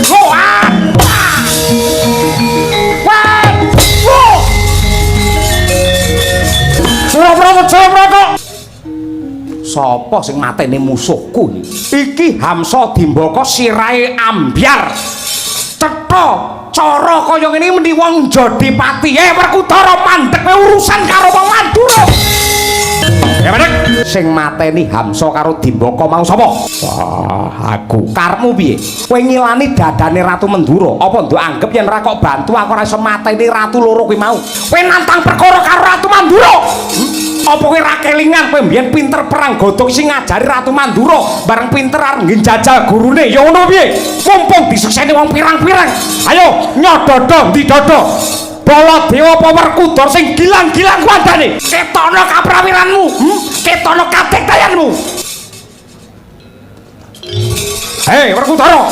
Wah. Wah. Wah. Surapuraka Jayamraka. Sapa sing mateni musuhku iki? Iki Hamsa Dimbaka sirahe ambyar. Cetha cara kaya ngene meni wong Jodipati. Werkudara mandeg kowe urusan karo wong Mandura. Ya mandeg. Sing mateni Hamsa karo Dimbaka mau sapa? Wah, aku. Karepmu piye? Kowe ngilani dadane Ratu Mandura. Apa nduk anggep yen ora kok bantu aku ora iso mateni ratu loro kuwi mau? Kowe nantang perkara karo Ratu Mandura. Apa kowe ra kelingan kowe mbiyen pinter perang godhog sing ngajari Ratu Mandura bareng pinter arep njajal gurune ya ngono piye? Mumpung disukseni wong pirang-pirang. Ayo nyododo ndi dodo. Baladewa apa Werkudara sing gilang-gilang kuandane? Ketokno kaprawiranmu, Ketokno katektayanmu. Hei Werkudara.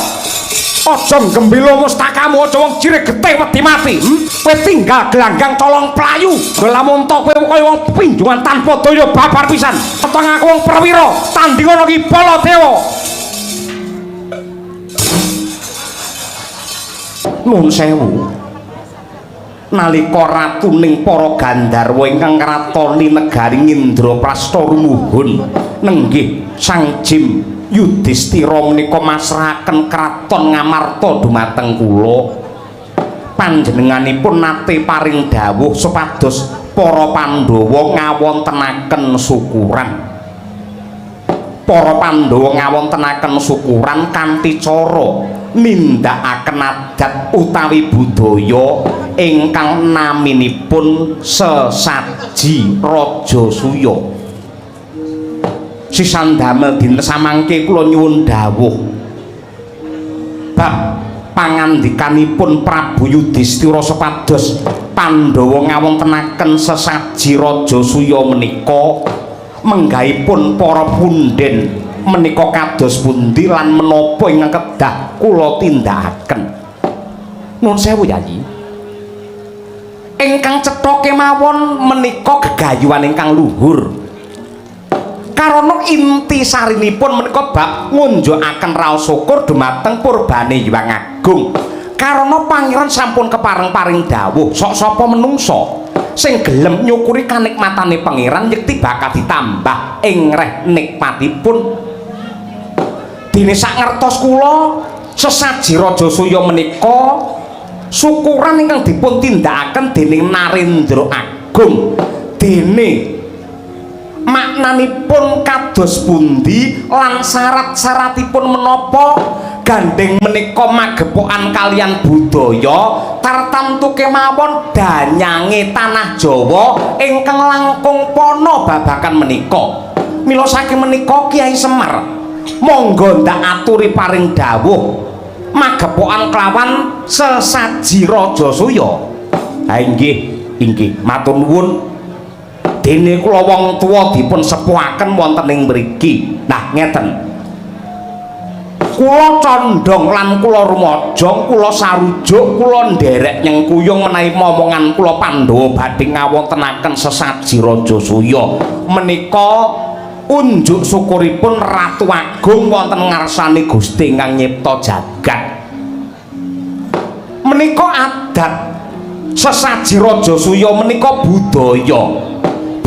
Aja gembilo mustakamu, aja wong jirih getih wedi mati. Kowe tinggal gelanggang colong playu. Lamun to kowe kaya wong pinjungan tanpa daya babar pisan. Peteng aku wong perwira, tandingono ki Baladewa. Nuwun sewu. Nalika ratuning para gandharwa ingkang ngratoni negari Indraprasta rumuhun nenggih Sang Jim Yudhistira menika masrahaken kraton Ngamarta dumateng kula. Panjenenganipun nate paring dawuh supados para Pandhawa ngawontenaken syukuran. Para Pandhawa ngawontenaken syukuran kanthi cara nindakaken adat utawi budaya ingkang naminipun sesaji Rajasuya. Sisan damel dinten samangke kula nyuwun dawuh bab pangandikanipun Prabu Yudhistira supados Pandhawa ngawontenaken sesaji Rajasuya menika menggahipun para punden menika kados pundi lan menapa ingkang kedah kula tindakaken. Nuwun sewu Yayi. Ingkang cetha kemawon menika gegayuhan ingkang luhur. Karana inti sarinipun menika bab ngunjukaken raos syukur dumateng purbane Hyang Agung. Karana pangeran sampun kepareng paring dawuh sok sapa menungsa sing gelem nyukuri kanikmatane pangeran yekti bakal ditambah ing reh nikmatipun. Dene sak ngertos kula sesaji Rajasuya menika syukuran ingkang dipun tindakaken dening Narendra Agung. Dene maknanipun kados pundi lan syarat-syaratipun menapa gandeng menika magepokan kalian budaya tartamtu kemawon danyange tanah Jawa ingkang langkung pana babakan menika. Mila saking menika Kyai Semar monggo ndak aturi paring dawuh magepokan kelawan sesaji Rajasuya. Ha inggih, inggih matur nuwun. Dene kula wong tuwa dipun sepuhaken wonten ing mriki. Nah, ngeten. Kula condong lan kula rumajang, kula sarujuk, kula nderek nyengkuyung menawi momongan kula Pandhawa badhe ngawontenaken sesaji Rajasuya. Menika unjuk syukuripun Ratu Agung wonten ngarsane Gusti ingkang nyipta jagat. Menika adat sesaji Rajasuya menika budaya.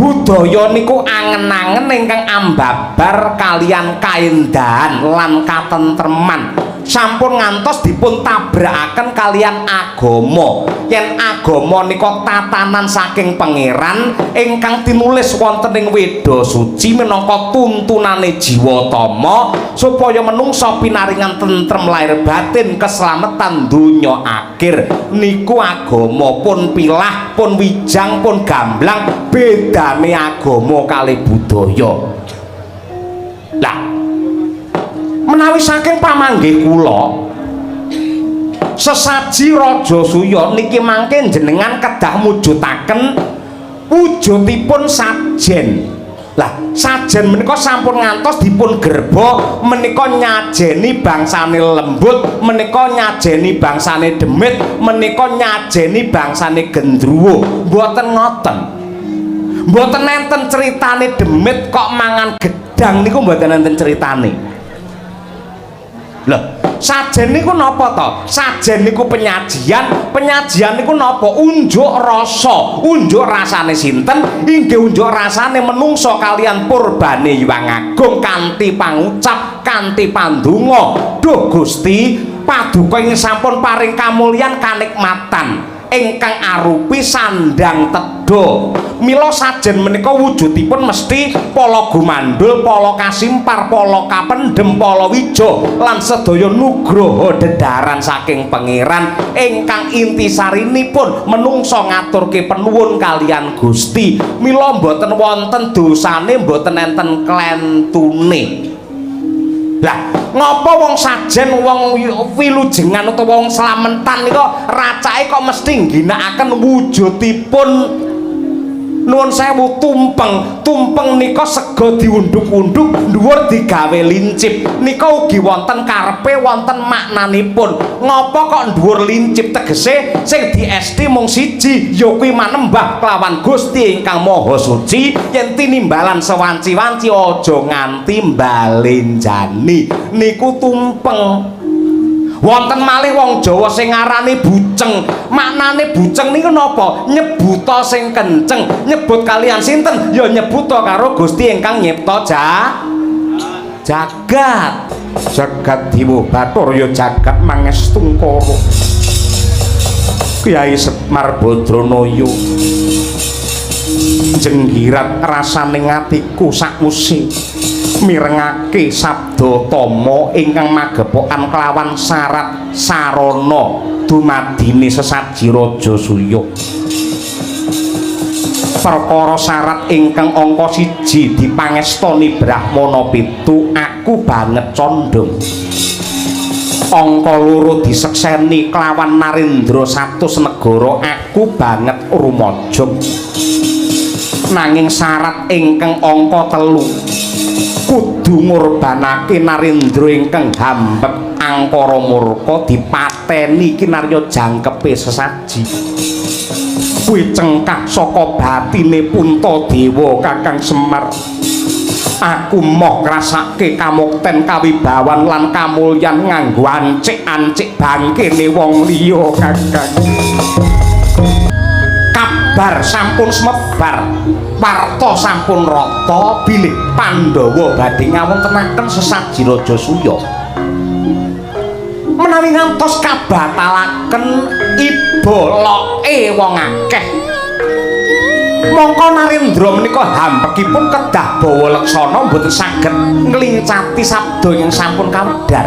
Budaya niku angen-angen ingkang ambabar kalian kaendahan lan katentreman. Sampun ngantos dipun tabrakaken kalian agama. Yen agama nika tatanan saking pangeran ingkang tinulis wonten ing Weda Suci minangka tuntunane jiwa tama supaya menungsa pinaringan tentrem lahir batin keselamatan donya akhir. Niku agama pun pilah, pun wijang, pun gamblang bedane agama kalih budaya. Lah menawi saking pamanggih kula sesaji Rajasuya niki mangke jenengan kedah mujudaken wujudipun sajen. Lah sajen menika sampun ngantos dipun gerba menika nyajeni bangsane lembut, menika nyajeni bangsane demit, menika nyajeni bangsane gendruwo. Mboten ngoten. Mboten enten critane demit kok mangan gedang niku mboten enten critane. Lah, Sajen niku napa to? Sajen niku penyajian, penyajian niku napa? Unjuk rasa. Unjuk rasane sinten? Inggih unjuk rasane menungso kalian purbane Hyang Agung kanthi pangucap, kanthi pandonga. Duh Gusti, paduka ing sampun paring kamulyan kanikmatan ingkang arupi sandang tedha. Mila sajen menika wujudipun mesti pala gumandul, pala kasimpar, pala kapendhem, pala wija lan sedaya nugraha dedaran saking Pangeran ingkang intisarinipun menungso ngaturke penuwun kalian Gusti. Mila mboten wonten dosane, mboten enten klentune. Lah, ngapa wong sajen, wong wilujengan utawa wong slamentan nika racake kok mesti ngginakaken wujudipun, nuwun sewu, tumpeng? Tumpeng nika sega diunduk-unduk, dhuwur digawe lincip. Nika ugi wonten karepe, wonten maknanipun. Ngapa kok dhuwur lincip? Tegese sing diesti mung siji, ya kuwi manembah kelawan Gusti ingkang Maha Suci, yen tinimbalan sewanci-wanci aja nganti mbalenjani. Niku tumpeng. Wonten malih wong Jawa sing ngarani buceng. Maknane buceng niku napa? Nyebuta sing kenceng. Nyebut kalian sinten? Ya nyebuta karo Gusti ingkang nyipta jagat. Jagat Dewa Bathara ya jagat mangestungkara. Kyai Semar Badranaya, jenggirat rasane atiku sakwuse mirengake sabda tama ingkang magepokan kelawan syarat sarana dumadine sesaji Raja Suya. Perkara syarat ingkang angka 1 dipangestoni Brahmana 7, aku banget condong. Angka 2 disekseni kelawan Narendra 100 negara, aku banget rumajang. Nanging syarat ingkang angka 3 kudu ngorbanake Narendra ingkang hambek angkara murka dipateni kinarya jangkepe sesaji. Kuwi cengkah saka batine Puntadewa. Kakang Semar, aku moh ngrasake kamukten, kawibawan lan kamulyan nganggo ancik-ancik bangkene wong liya. Kakang, kabar sampun semebar, warta sampun rata bilih Pandhawa badhe ngawontenaken sesaji Raja Suya. Menawi ngantos kabatalaken iba loke wong akeh, mongko Narendra menika hampekipun kedah bawa leksana, mboten saged nglincati sabda ingkang sampun kawedhar.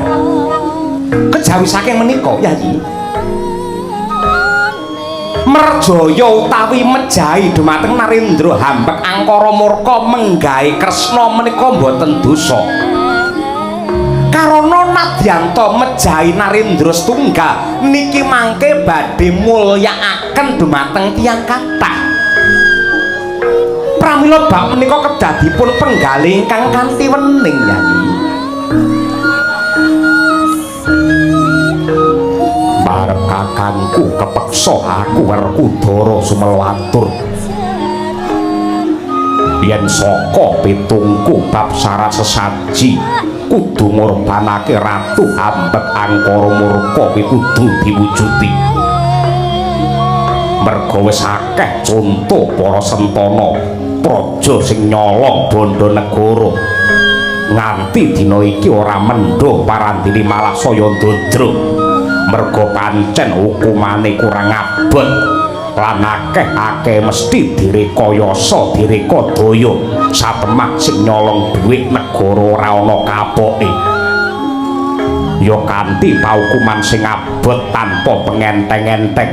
Kejawi saking menika, Yayi, merjaya utawi mejahi dumateng Narendra hambek angkara murka menggahe Kresna menika mboten dosa, karana nadyanta mejahi Narendra setunggal niki mangke badhe mulyakaken dumateng tiyang kathah. Pramila bab menika kedah dipun penggalih ingkang kanthi wening, Yayi. Marep kakangku kepeksa aku Werkudara sumelwatur yen saka pitungku bab syarat sesaji kudu ngorbanake ratu hambek angkara murka kuwi kudu diwujudi, merga wis akeh conto para sentana praja sing nyolong bondo negara nganti dina iki ora mendho parandene, malah saya ndodro, merga pancen hukumane kurang abot lan akeh-akeh mesti direkayasa, direkadaya. Satemah sing nyolong dhuwit negara ora ana kapoke, ya kanthi paukuman sing abot tanpa pengenteng-enteng,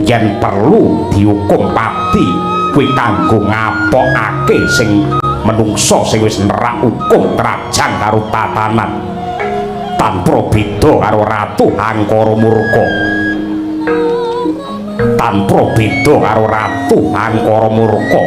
yen perlu dihukum pati, kuwi kanggo ngapokake sing menungsa sing wis nerak hukum trajang karo tatanan tanpa beda karo ratu angkara murka, tanpa beda karo ratu angkara murka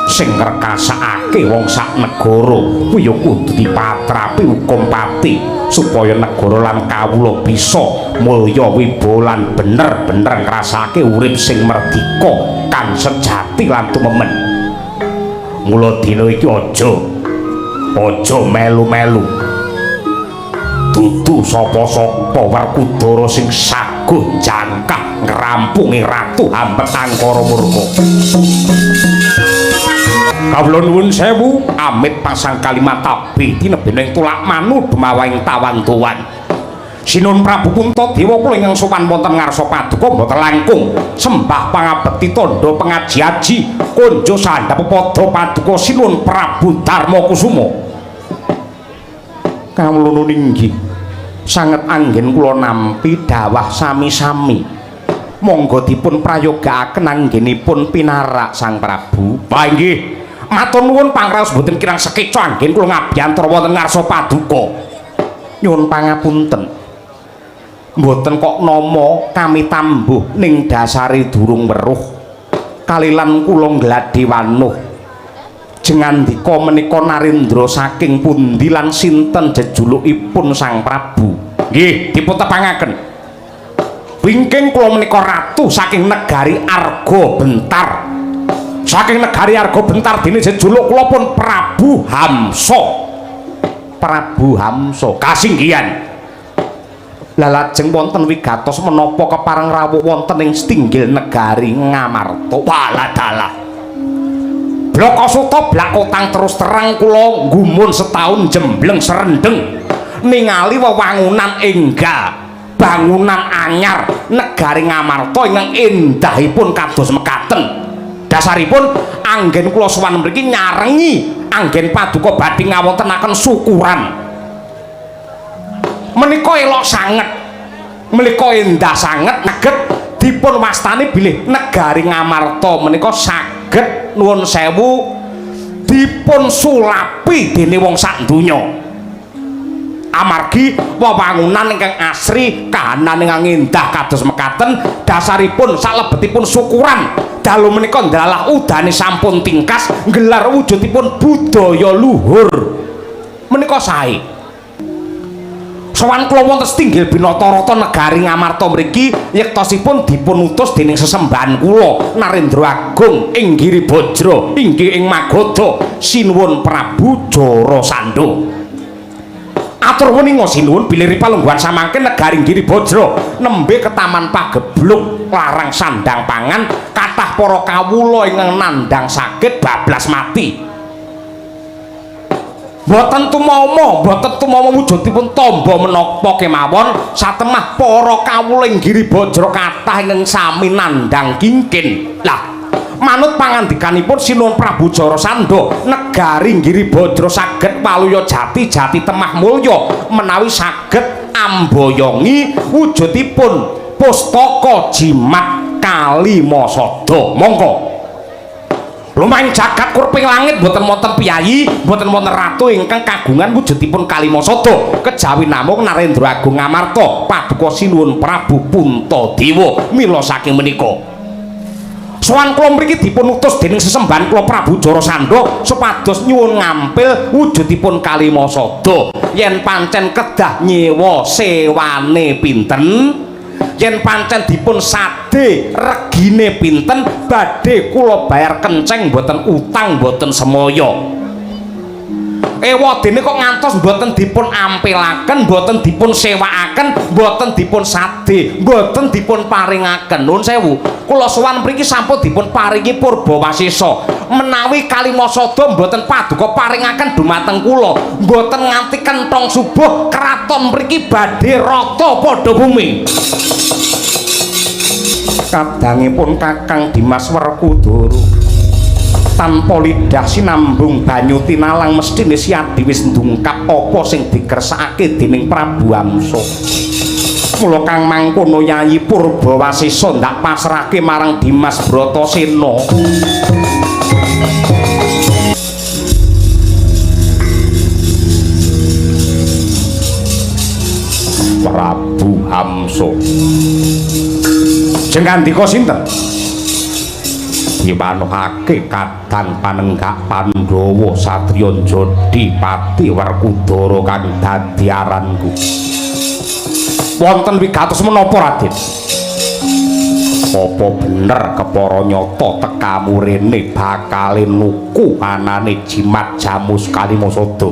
sing ngrekasakake wong sak negara, kuwi ya kudu dipatrapi hukum pati supaya negara lan kawula bisa mulya wibawa lan bener-bener ngrasake urip sing merdika kang sejati lan tumemen. Mula dina iki aja melu-melu. Dudu sapa-sapa Werkudara sing saguh jangkah ngrampungi Ratu Hambet Angkara Murka. Kawula nuwun sewu amit pasang kalimat tabi tinebene ing tulak manu dumawahing tawan-tuwan. Sinun Prabu Puntadewa kula ingkang sowan wonten ngarsa paduka mboten langkung sembah pangabekti tandha pengaji-aji konjo sandhap pepada paduka Sinun Prabu Darmakusuma. Kawula nuwun inggih sanget anggen kula nampi dawah sami-sami. Monggo dipun prayogaaken anggenipun pinarak Sang Prabu. Wah inggih. Matur nuwun pangraos mboten kirang sekeca anggen kula ngabiyantara wonten ngarsa paduka. Nyuwun pangapunten. Mboten kok nama kami tambuh ning dasare durung weruh. Kalilan kula ngladhi wanuh. Jengandika menika Narendra saking pundi lan sinten jejulukipun Sang Prabu? Nggih, dipun tepangaken. Wingking kula menika ratu saking negari Arga Bentar. Saking negari Arga Bentar dene jejuluk kula pun Prabu Hamsa. Prabu Hamsa kasinggihan. Lah lajeng wonten wigatos menapa kepareng rawuh wonten ing setinggil negari Ngamarta. Waladalah. Blakasuta blakotang terus terang kula nggumun setahun jembleng serendeng ningali wewangunan enggal bangunan anyar negari Ngamarta ingkang endahipun kados mekaten. Dasaripun anggen kula sowan mriki nyarengi anggen paduka badhe ngawontenaken syukuran. Menika elok sanget, menika endah sanget neget dipun wastani bilih negari Ngamarta menika saged nuwun sewu dipun sulapi dening wong sak donya. Amargi wewangunan ingkang asri kahanan ingkang endah kados mekaten dasaripun salebetipun syukuran dalu menika ndalah udane sampun tingkas nggelar wujudipun budaya luhur menika sae. Sowan kula wonten setinggil Binatarata negari Ngamarta mriki yektosipun dipun utus dening sesembahan kula Narendra Agung ing Giribajra inggih ing Magadha Sinuwun Prabu Jarasandha. Atur weninga sinuwun bilih palungguhan samangke negari Giribajra nembe ketaman pagebluk larang sandang pangan kathah para kawula ingkang nandhang sakit bablas mati. Mboten tumama, mboten tumama wujudipun tamba menapa kemawon satemah para kawula ing Giribajra kathah ingkang sami nandhang kingkin. Lah manut pangandikanipun Sinuwun Prabu Jarasandha negari Giribajra saged waluya jati-jati temah mulya menawi saged amboyongi wujudipun pustaka jimat Kalimasada. Monggo. Lumayan jagat kurping langit mboten wonten piyayi, mboten wonten ratu ingkang kagungan wujudipun Kalimasada kejawi namung Narendra Agung Ngamarta paduka Sinuwun Prabu Puntadewa. Mila saking menika sowan kula mriki dipun utus dening sesembahan kula Prabu Jarasandha supados nyuwun ngampil wujudipun Kalimasada. Yen pancen kedah nyewa sewane pinten, yen pancen dipun sade regine pinten, badhe kula bayar kenceng mboten utang mboten semaya. Ewadene kok ngantos mboten dipun ampilaken, mboten dipun sewaaken, mboten dipun sade, mboten dipun paringaken. Nuwun sewu, kula sowan mriki sampun dipun paringi purbawasesa. Menawi Kalimasada mboten paduka paringaken dumateng kula, mboten nganti kenthong subuh kraton mriki badhe rata padha bumi. Kadangipun Kakang Dimas Werkudara tanpa lidah sinambung banyu tinalang mesthine Siadi wis ndungkap apa sing dikersakake dening Prabu Hamsa. Mula kang mangkono Yayi Purbawasesa ndak pasrahke marang Dimas Bratasena. Prabu Hamsa. Jengandika sinten? Diwanuhake kadang panenggak Pandhawa satriya Jodhi Pati Werkudara kang dadi aranku. Wonten wigatos menapa Raden? Apa bener kepara nyata tekamu rene bakale nuku anane jimat Jamus Kalimasada?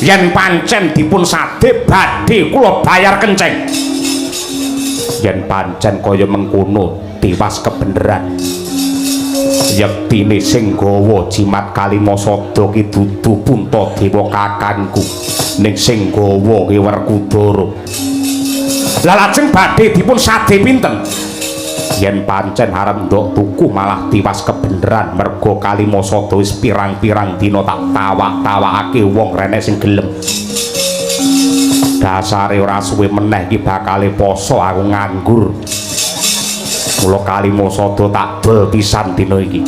Yen pancen dipun sade badhe kula bayar kenceng. Yen pancen kaya mengkono tiwas kebeneran. Yektine sing gawa jimat Kalimasada ki dudu Puntadewa kakangku, ning sing gawa ki Werkudara. Lah lajeng badhe dipun sade pinten? Yen pancen arep ndok tuku malah tiwas kebeneran merga Kalimasada wis pirang-pirang dina tak tawak-tawakake wong rene sing gelem. Dasare ora suwe meneh iki bakale poso aku nganggur. Mula Kalimasada tak dol pisan dina iki.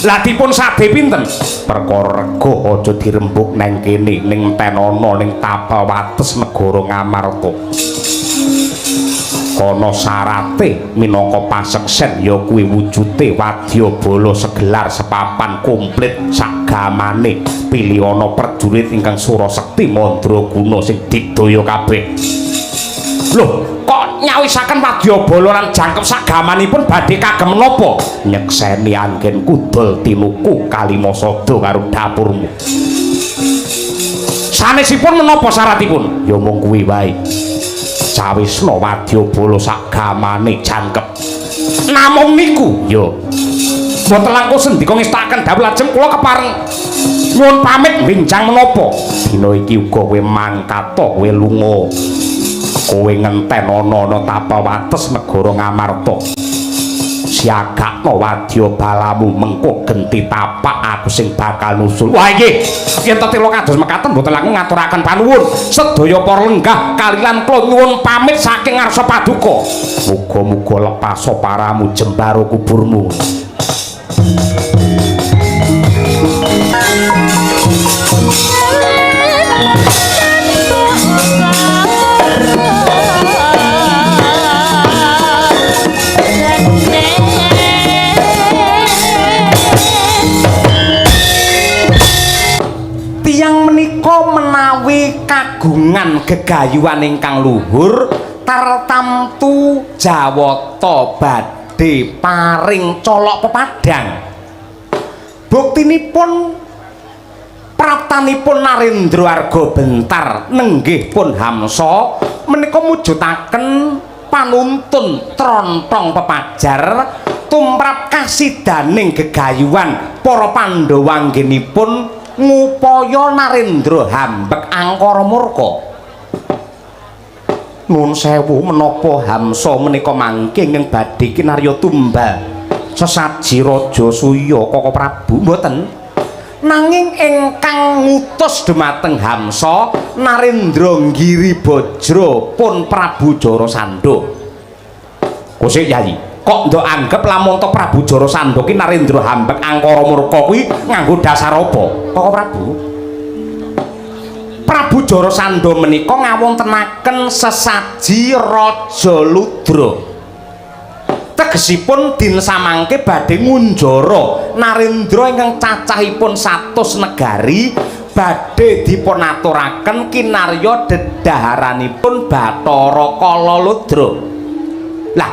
Lah dipun sade pinten? Perkara rega aja dirembug neng kene, ning tenana ning tapel wates negara Ngamarta. Ana syarate minangka paseksen ya kuwi wujude wadyabala segelar sepapan komplit sagamane pilihana prajurit ingkang surasekti mandraguna sing digdaya kabeh. Loh, kok nyawisaken wadyabala lan jangkep sagamanipun badhe kagem menapa? Nyekseni anggenku dol tinuku Kalimasada karo dapurmu. Sanesipun menapa syaratipun? Ya mung kuwi wae. Cawisna wadyabala sagamane jangkep. Namung niku ya. Mboten langkung sendika ngestakaken dawuh lajeng kula kepareng nyuwun pamit benjang menapa? Dina iki uga kowe mangkata kowe lunga. Kowe ngenten ana-ana tapa wates negara Ngamarta. Siagakno wadyabalamu mengko genti tapak aku sing bakal nusul. Wah nggih, yen tetela kados mekaten mboten langkung ngaturaken panuwun. Sedaya para lenggah kaliyan kula nyuwun pamit saking ngarsa paduka. Muga-muga lepaso paramu jembaro kuburmu. Tiyang menika menawi kagungan gegayuhan ingkang luhur tartamtu jawata badhe paring colok pepadang. Buktinipun praptanipun Narendra Arga Bentar nenggih pun Hamsa menika mujudaken panuntun trontong pepajar tumrap kasidaning gegayuhan para Pandhawa anggenipun ngupaya Narendra hambek angkara murka. Nuwun sewu menapa Hamsa menika mangke ingkang badhe kinarya tumbal sesaji Raja Suya Kaka Prabu? Mboten. Nanging ingkang ngutus dumateng Hamsa Narendra Giribajra pun Prabu Jarasandha. Kusik Yayi, kok ndok anggep lamun to Prabu Jarasandha ki Narendra hambek angkara murka kuwi nganggo dasar apa? Kaka Prabu? Prabu Jarasandha menika ngawontenaken sesaji Raja Ludra. Tegesipun din samangke badhe ngunjara Narendra ingkang cacahipun 100 negari badhe dipunaturaken kinarya dedaharanipun Bathara Kala Ludra. Lah,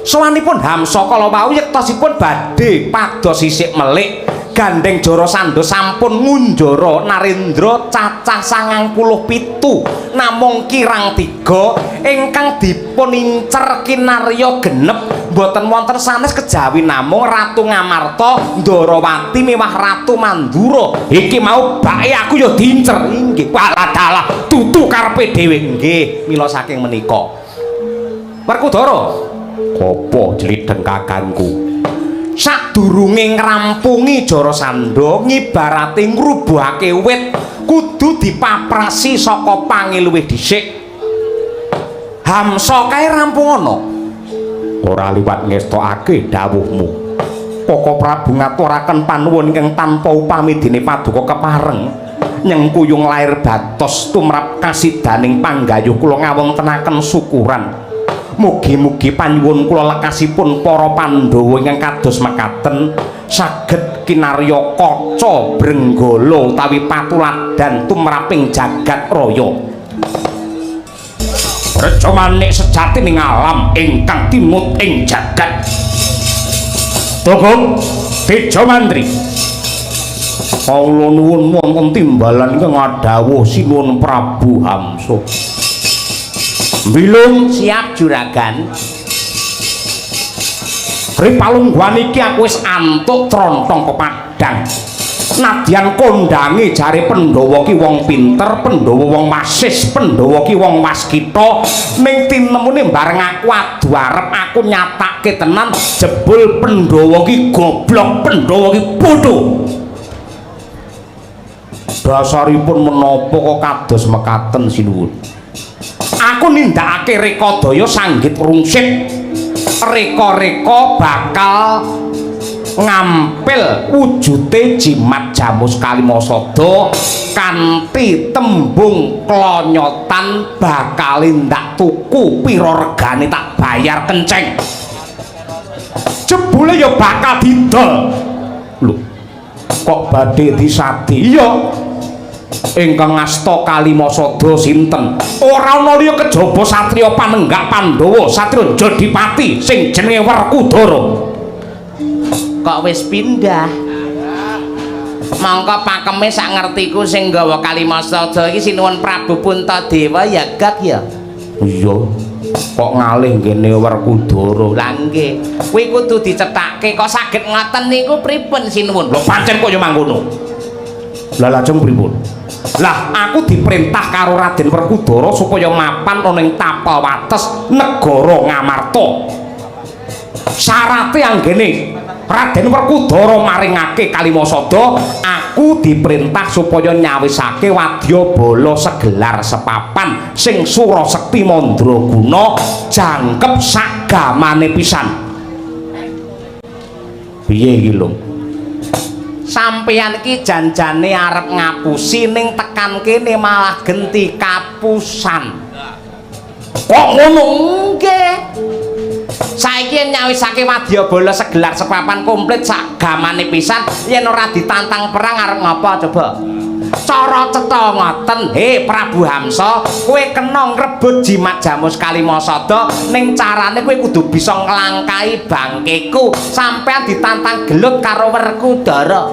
sowanipun Hamsa kala wau yektosipun badhe pados sisik melik gandeng Jarasandha sampun ngunjara Narendra cacah 97 namung kirang 3 ingkang dipun incer kinarya genep mboten wonten sanes kejawi namung Ratu Ngamarta Ndarawati miwah Ratu Mandura. Iki mau bake aku ya diincer. Inggih, walah tutu karepe dhewe. Nggih, mila saking menika Werkudara apa jlidheng kakangku? Sadurunge ngrampungi Jarasandha ngibarate ngrubuhake wit kudu dipaprasi saka pange luwih dhisik. Hamsa kae rampung ana. Ora liwat ngestokake dawuhmu. Kaka Prabu ngaturaken panuwun ingkang tanpa upami dene paduka kepareng nyengkuyung lair batos tumrap kasidaning panggayuh kula ngawontenaken syukuran. Mugi-mugi panyuwun kula lekasipun para Pandhawa ingkang kados mekaten saged kinarya kaca brenggala utawi patuladan tumraping jagat raya. Reca manik sejati ning alam ingkang timut ing jagat. Tunggu Teja Mantri. Kawula nuwun wonten timbalan ingkang ngadhawuh Sinuwun Prabu Hamsa. Bilung Siap, juragan. Ri palungguhan iki aku wis antuk trontong pepadang. Nadyan kondange jare Pandhawa ki wong pinter, Pandhawa wong wasis, Pandhawa ki wong waskita, ning tinemune bareng aku adu arep aku nyatake tenan jebul Pandhawa ki goblok, Pandhawa ki bodho. Dasaripun menapa kok kados mekaten, sinuwun? Aku nindakake rekadaya sanggit rungsit. Reka-reka bakal ngampil wujute jimat Jamus Kalimasada kanthi tembung klonyotan bakal ndak tuku pira regane tak bayar kenceng. Jebule ya bakal didol. Lho, kok badhe disadi? Iya. Ingkang asta Kalimasada sinten? Ora ana liya kejaba satriya panenggak Pandhawa, satriya Jodipati sing jenenge Werkudara. Kok wis pindah? Mongko pakeme sak ngertiku sing nggawa Kalimasada iki Sinuwun Prabu Puntadewa ya, Gak ya? Iya. Kok ngalih ngene Werkudara? Lah nggih, kuwi kudu dicethake, kok saged ngoten niku pripun, Sinuwun? Lho, pancen kok ya mangkono. Lah lajeng pripun? Lah aku diperintah karo Raden Werkudara supaya mapan ana ing tapel wates negara Ngamarta. Syarate anggene Raden Werkudara maringake Kalimasada, aku diperintah supaya nyawisake wadyabala segelar sepapan sing surasekti mandraguna jangkep sagamane pisan. Piye iki lho? Sampeyan iki janjane arep ngapusi ning tekan kene malah genti kapusan. Kok ngono? Nggih. Saiki yen nyawisake wadyabala segelar sepapan komplit sagamane pisan, yen ora ditantang perang arep ngapa coba? Cara cetha ngoten, he Prabu Hamsa, kowe kena ngrebut jimat Jamus Kalimasada ning carane kowe kudu bisa nglangkahi bangkeku. Sampeyan ditantang gelut karo Werkudara.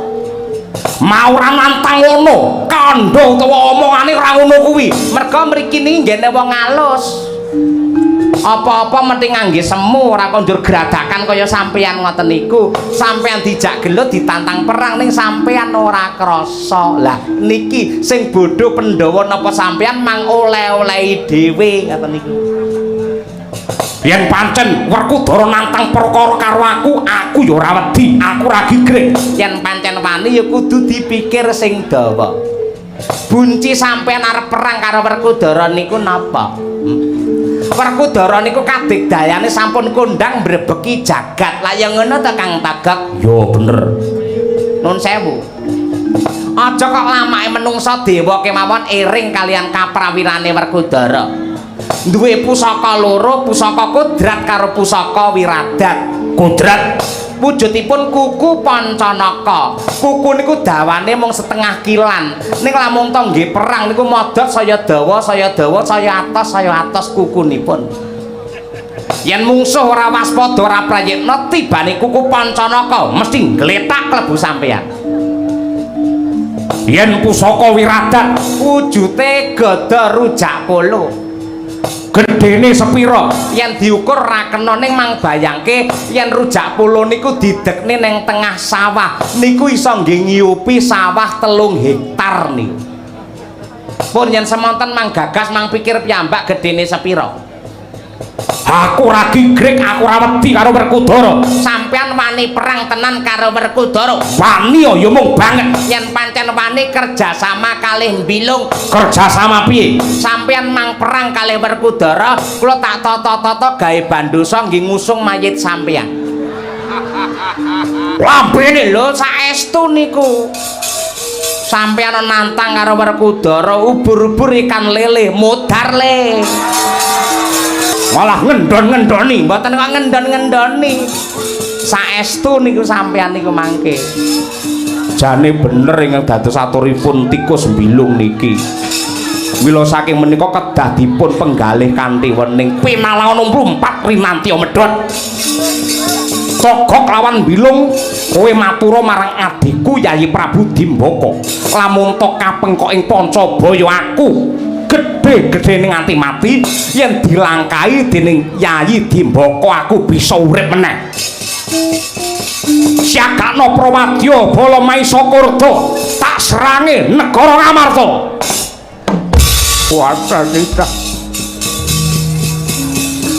Mau ora nantang ngono, kandha utawa omongane ora ngono kuwi. Merga mriki niki nggene wong alus. Apa-apa mesti ngangge semu, ora kondur gradakan kaya sampeyan ngoten niku. Sampeyan dijak gelut, ditantang perang ning sampeyan ora krasa. Lah niki sing bodho Pandhawa napa sampeyan mang oleh-olehi dhewe ngoten niku. Yen pancen Werkudara nantang perkara karo aku, aku ya ora wedi, aku ora gigrik. Yen pancen wani ya kudu dipikir sing dawa. Bunci sampeyan arep perang karo Werkudara niku napa? Werkudara niku kadigdayane sampun kondang mbrebeki jagat. Lah ya ngono ta, Kang Tagek? Yo bener. Nun sewu. Aja kok lamake menungsa dewa kemawon ering kalian kaprawirane Werkudara. Duwe pusaka loro, pusaka kodrat karo pusaka wiradat. Kodrat wujudipun kuku Pancanaka. Kuku niku dawane mung setengah kilan. Ning lamun to nggih perang niku modhot saya dawa, saya dawa, saya atos, saya atos kukunipun. Yen mungsuh ora waspada ora prayitna tibane kuku Pancanaka mesti ngletak klebu sampeyan. Yen pusaka wiradat wujute gada rujak polo. Gedene sepira? Yen diukur ra kena ning mang bayangke yen rujak polo niku didekne ning tengah sawah niku iso nggih ngiyupi sawah 3 hektar niku. Pun yen semonten mang gagas mang pikir piyambak gedene sepira. Aku ora gigrik, aku ora wedi karo Werkudara. Sampeyan wani perang tenan karo Werkudara? Wani ya mung banget. Yen pancen wani kerjasama kalih Bilung. Kerjasama piye? Sampeyan mang perang kalih Werkudara, kula tak tata-tata gawe bandosa nggih ngusung mayit sampeyan. Lambene lho saestu niku. Sampeyan nantang karo Werkudara, ubur-ubur ikan lele modar le. Malah ngendon-ngendoni, mboten kok ngendon-ngendoni. Saestu niku sampeyan niku mangke. Jane bener ingkang dados aturipun tikus Bilung niki. Mila saking menika kedah dipun penggalih kanthi wening pinalaon mlumpat rinantiya medhot. Togok lawan Bilung, kowe matura marang adhiku Yayi Prabu Dimbaka. Lamun to kapengkok ing Pancabaya aku gedhe-gedhene nganti mati, yen dilangkahi dening Yayi Dimbaka aku bisa urip meneh. Siagakno Prawadya Bala Maisa Kurda, tak serange negara Ngamarta. Kuasa kita.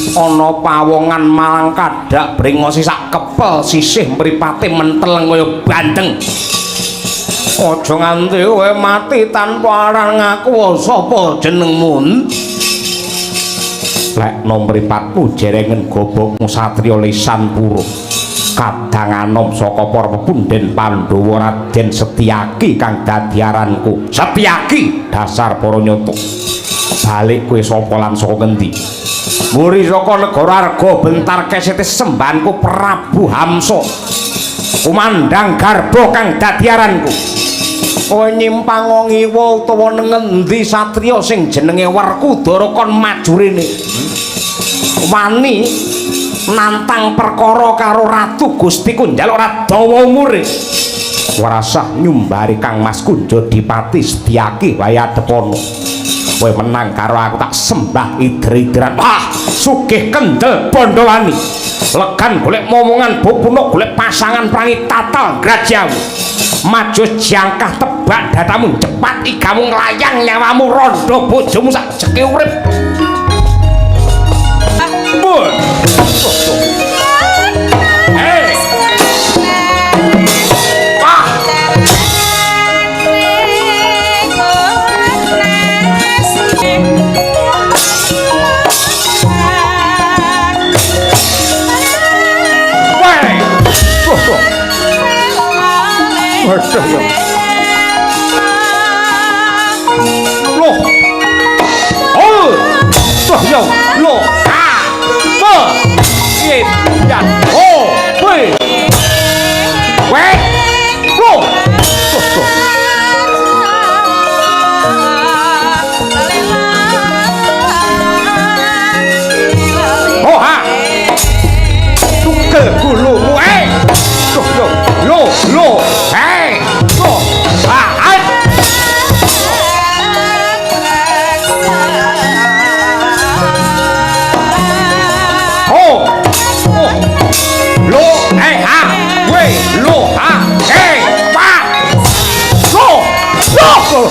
Ana pawongan malang kadak brengosi sak kepel sisih mripate menteleng kaya bandeng. Aja nganti kowe mati tanpa aran ngaku sapa jenengmu. Lekno mripatmu jerengen gobokmu satriya lisan pura. Kadang anom saka para pepunden Pandhawa Raden Setyaki kang dadi aranku. Setyaki dasar para nyata. Balik kowe sapa lan saka ngendi? Mburi saka negara Arga bentar kesete sembahanku Prabu Hamsa. Kumandang garba kang dadi aranku. Kowe nyimpang ngiwa utawa nang ngendi satriya sing jenenge Werkudara kon maju rene. Wani nantang perkara karo Ratu Gustiku njaluk radawa umure. Warasah nyumbari Kang Mas Kunjodipati Setyaki wae adepana. Kowe menang karo aku tak sembah ider-ideran. Wah, sugih kendel Bandawani. Legan golek momongan bopunuk golek pasangan prangi tatal grajamu. Maju jangkah tebak datamu cepat igamu nglayang nyawamu rondo bojomu sak jeke urip. Bun. Hey. Wah. Weh. Waduh ya. Loh. Oh. Wah ya. Loh. A. B. Y. Ya. O. B. W. Loh. Oh ha. Tugel gulumu eh. Loh loh loh loh. Hei. Loh. Ah. Oh. Oh. Lo eh ha. W lo ha. Eh pa. Lo. Lo.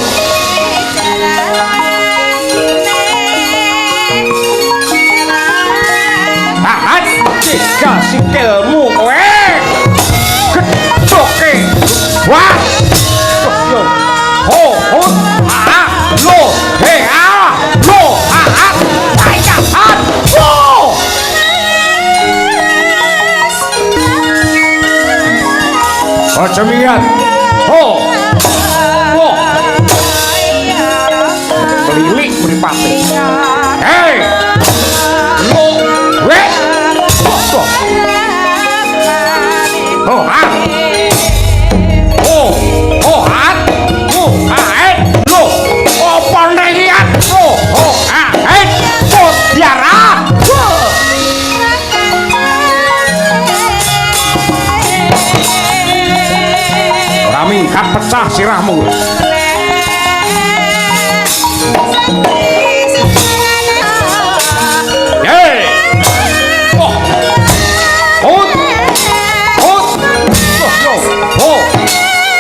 Tahan tiga sikilmu kowe. Gedhoke. Wah. Yo. Ho ho ha lo he a lo ha ha ya ha. Lo. Aja miyat. Ho. Ho. Melilik mripate. Hei. Lo. We. Ho ha. Ho. Ho ha. Ho ha. Lo. Apa nek iki? Ho ho ha. Ho diara. Ora mingkat pecah sirahmu. Hei. Oh. Oh. Oh. Oh. Oh.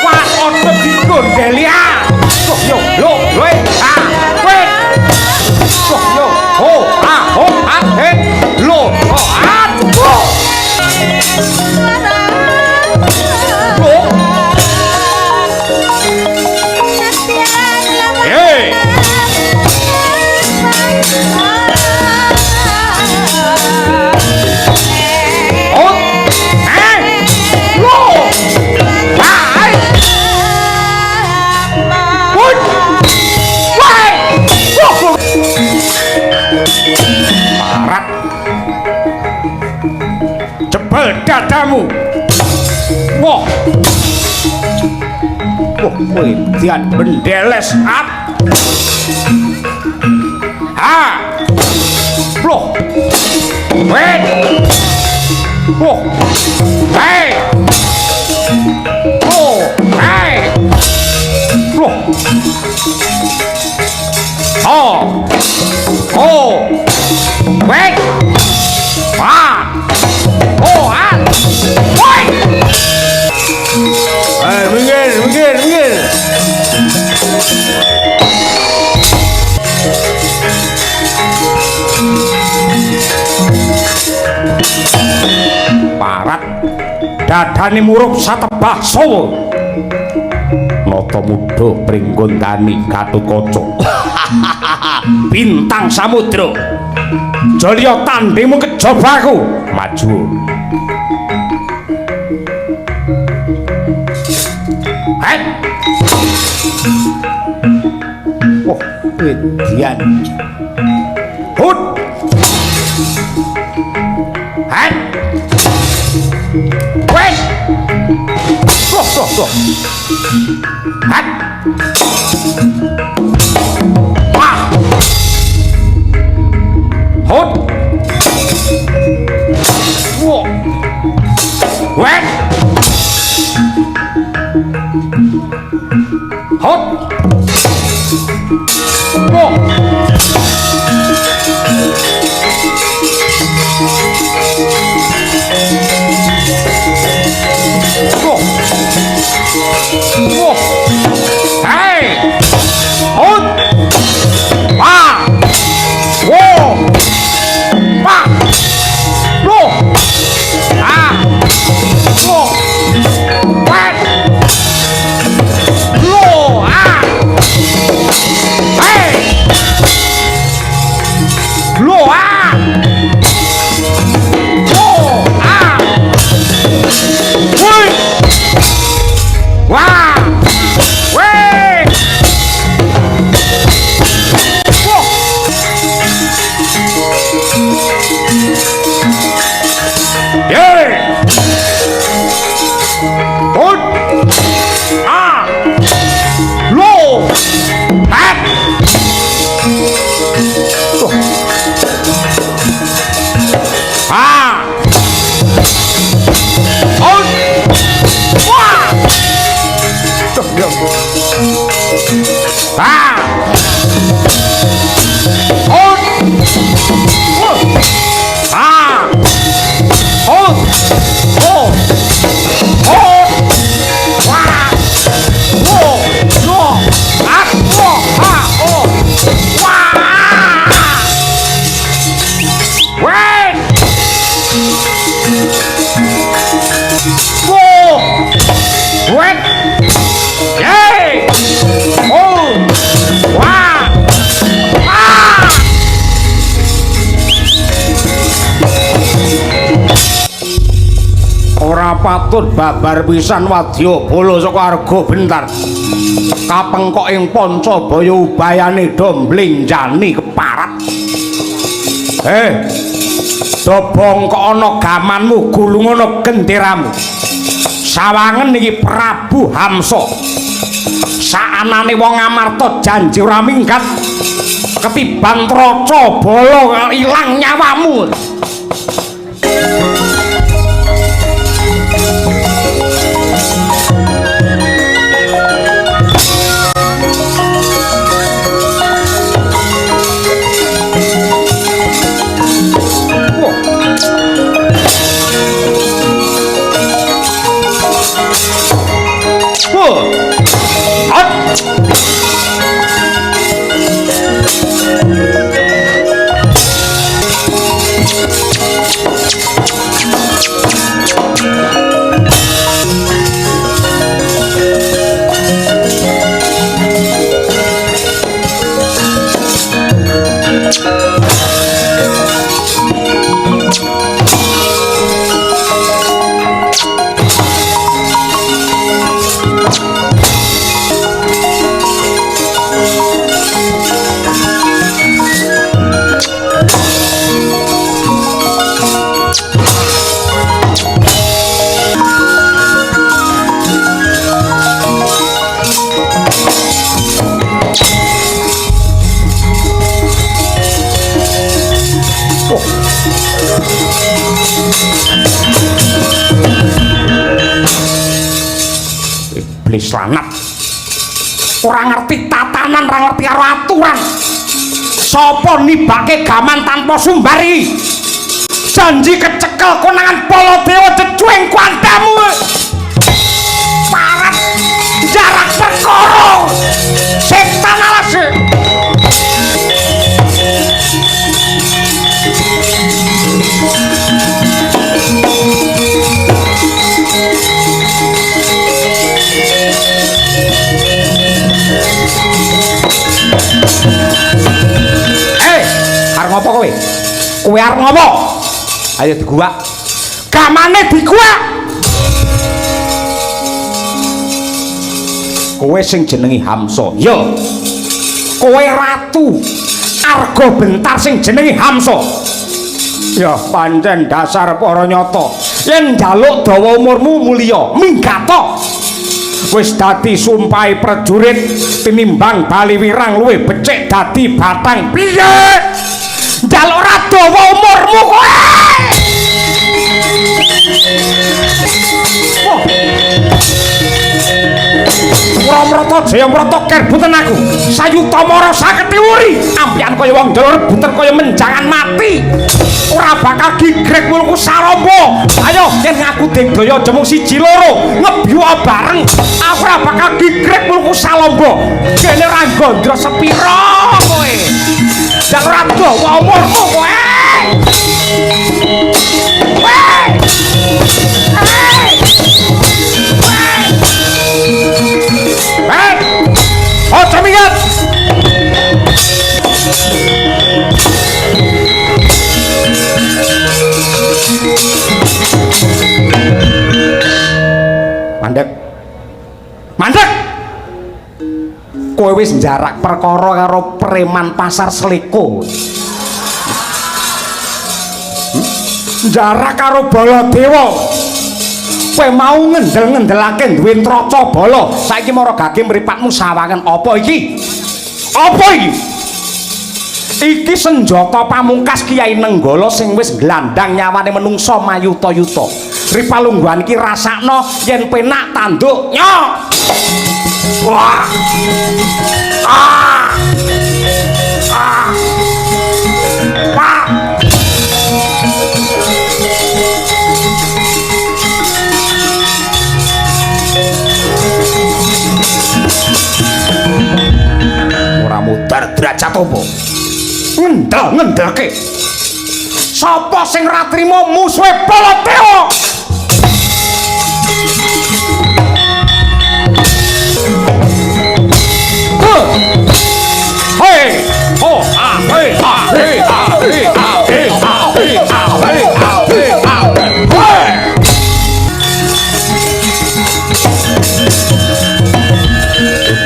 Wah, otot digondeli ah. Oh, yo, lo, we, ah, we. Oh, yo, ho, ah, ho, ah, he, lo, oh, ah, lo. Lo. Hey. Oh. Eh. Lo. Ah. Woi. Woi. Parat. Jebel dadamu. Wah. Wah, kowe dian bendeles at. Ha. Loh. Wet. Oh. Hei. Oh, hei. Loh. Oh. Oh. Wait. Ah. Oh, ah. Woi. Eh, minggir, minggir, minggir. Parat dadane murup satebah sawa. Nata muda pringgondani Gatotkaca. Bintang samudra. Jaliya tandingmu kejaba aku. Maju. Hei. Oh, edian. Hut. Hei. Wait. Loh, loh, loh. Hat. Wah. Hut. Wah. Wait. Hut. Wah. Wah. Wah. Hei. Hut. Wah. Wah. Wah. Loh. Ah. Loh. Wah. Loh. Ah. Hei. Loh. Ah. Loh. Ah. Woi. Wah. Weh. Wah. Ye. Hut. Ah. Lo. Hat. Loh. Ah. Hut. Wah. Ah. Hut. Wah. Ah. Hut. Oh. Oh. Wah. Wo. No. Ah. Wo. Ah. Oh. Wah. Wait. Wo. Wait. Yay. Oh. Wah. Ah. Ora patut babar pisan wadyabala saka Arga Bentar. Kapengkok ing Pancabaya ubayane do mblenjani keparat. Do bongkok ana gamanmu, gulungono genderamu. Sawangen iki Prabu Hamsa. Saanane wong Amarta janji ora minggat. Ketiban traca bala ilang nyawamu. Iblis lanat. Ora ngerti tatanan, ora ngerti karo aturan. Sapa nibake gaman tanpa sumbari? Janji kecekel konangan Baladewa jejuing kuandamu. Parat jarak perkara. Setan alas. Arep ngopo kowe? Kowe arep ngopo? Ayo diguwak. Gamane diguwak. Kowe sing jenenge Hamsa. Ya. Kowe ratu Arga Bentar sing jenenge Hamsa. Ya pancen dasar para nyata. Yen njaluk dawa umurmu mulya, minggato. Wis dadi sumpahe prajurit tinimbang bali wirang luwih becik dadi batang. Piye? Njaluk ora dawa umurmu kowe. Wah. Pramrata Jayamrata kerbuten aku. Sayuta mara saketi wuri. Ampian kaya wong ndolor buter kaya menjangan mati. Ora bakal gigrek mulku saramba. Ayo yen ngaku digdaya aja mung siji loro, ngebyuwa bareng. Aku ora bakal gigrek mulku salamba. Kene ora gondro sepira kowe. Ndak ora dawa umurmu kowe. Kowe. Hei! Aja minggat. Mandek. Mandek. Kowe wis njarak perkara karo preman pasar Seleko. Njarak karo Baladewa. Kowe mau ngendel-ngendelake duwe ntraca bala. Saiki mara gage mripatmu sawangen apa iki? Apa iki? Iki senjata pamungkas Kyai Nenggala sing wis nglandang nyawane menungsa mayuta-yuta. Ripalungguhan iki rasakno yen penak tanduk nyo. Wah. Ah. Ah. Pak. Ora mudhar derajat apa? Ngendel-ngendelke. Sapa sing ra trima musuhe Baladewa? Hei, ho, ha, hei, ha, hei, ha, hei, ha, hei, ha, hei, ha, hei, ha, hei, ha, hei.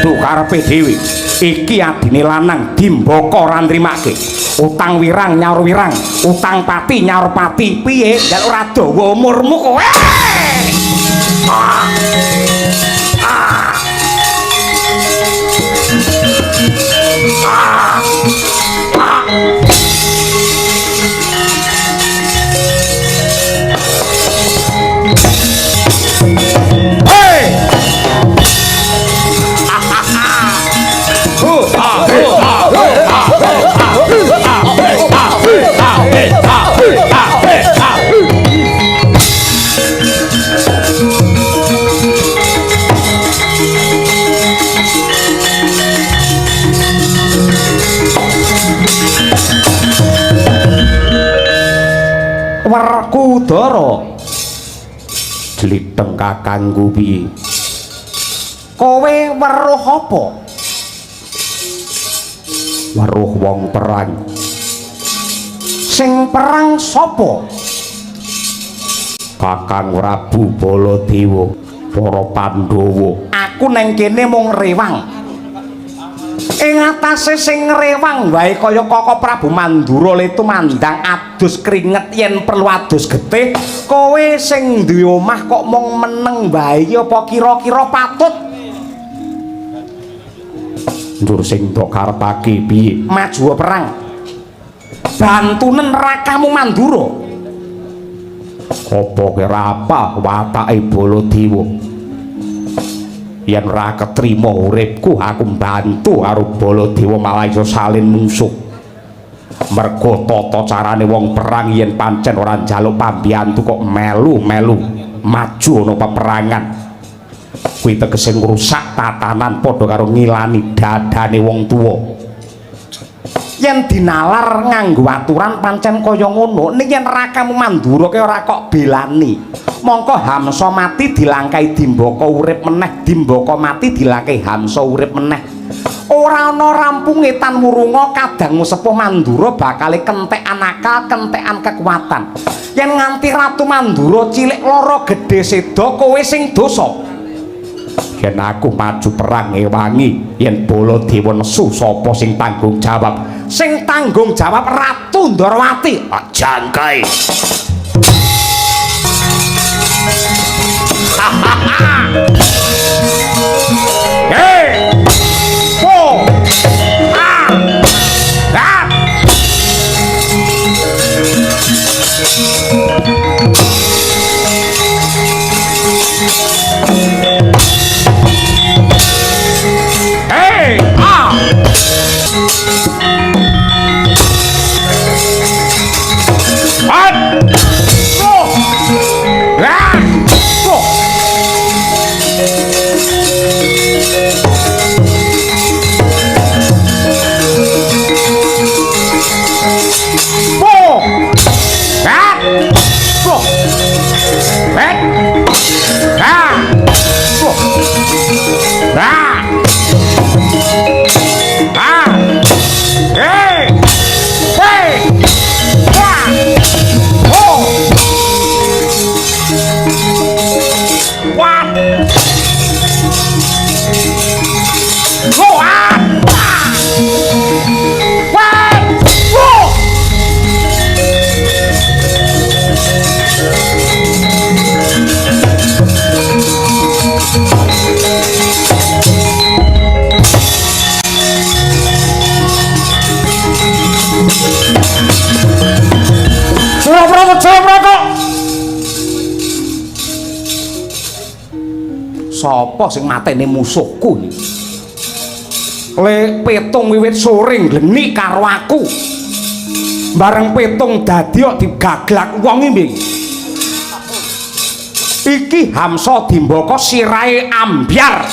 Dudu karepe dhewe. Iki adine lanang Dimbaka ora nrimake. Utang wirang nyaur wirang, utang pati nyaur pati. Piye? Njaluk ora dawa umurmu kowe. Ah. Ah. Ah. Ah. Hey! Werkudara jlitheng kakangku piye? Kowe weruh apa? Weruh wong perang. Sing perang sapa? Kakang Prabu Baladewa, para Pandhawa. Aku neng kene mung rewang. Ing atase sing ngrewang wae kaya Koko Prabu Mandura letu mandang adus kringet yen perlu adus getih. Kowe sing duwe omah kok mung meneng wae apa kira-kira patut? Njur sing mbok karepake piye? Maju perang. Bantunen rakamu Mandura. Apa kowe ora apal watake Baladewa? Yen ora ketrima uripku aku mbantu karo Baladewa malah iso salin mungsuh. Mergo tata carane wong perang yen pancen ora njaluk pambiyantu kok melu-melu maju ana peperangan. Kuwi tegese ngrusak tatanan padha karo ngilani dadane wong tuwa. Yen dinalar nganggo aturan pancen kaya ngono, ning yen rakamu Mandura ki ora kok belani. Mongko Hamsa mati dilangkai Dimbaka urip meneh, Dimbaka mati dilangkai Hamsa urip meneh. Ora ana rampunge tan wurunga kadangmu sepuh Mandura bakale kentekan akal, kentekan kekuatan. Yen nganti Ratu Mandura cilik lara gedhe seda kowe sing dosa. Yen aku maju perang ngewangi, yen Baladewa nesu sapa sing tanggung jawab? Sing tanggung jawab Ratu Ndorowati. Jangkai. Hei! Po! Ah! Ah! Hey! Ah! At! Oh! Ah! Oh! Po! Ah! Po! Eh! Ah! Po! Ah! Ah! Hey! Hey! Wah! Oh! Wah! Oh! Ah! Wah! Oh! Suraprata Jayaprata. Sapa sing mateni musuhku iki? Le petung wiwit sore ngleni karo aku. Bareng petung dadi kok digaglak wong iki. Iki Hamsa Dimbaka sirahe ambyar.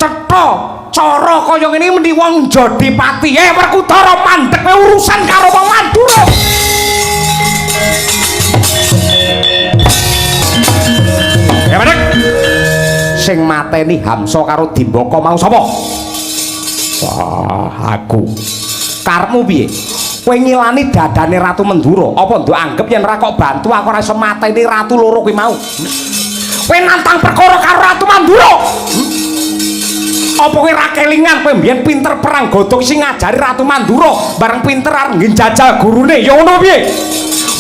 Cetha cara kaya ngene meni wong Jodipati. Werkudara mandeg kowe urusan karo wong Mandura. Ya mandeg. Sing mateni Hamsa karo Dimbaka mau sapa? Wah, aku. Karepmu piye? Kowe ngilani dadane Ratu Mandura, apa ndok anggep yen ora kok bantu aku ora iso mateni ratu loro kuwi mau? Kowe nantang perkara karo Ratu Mandura. Apa kowe ra kelingan kowe mbiyen pinter perang godhog sing ngajari Ratu Mandura, bareng pinter arep njajal gurune, ya ngono piye?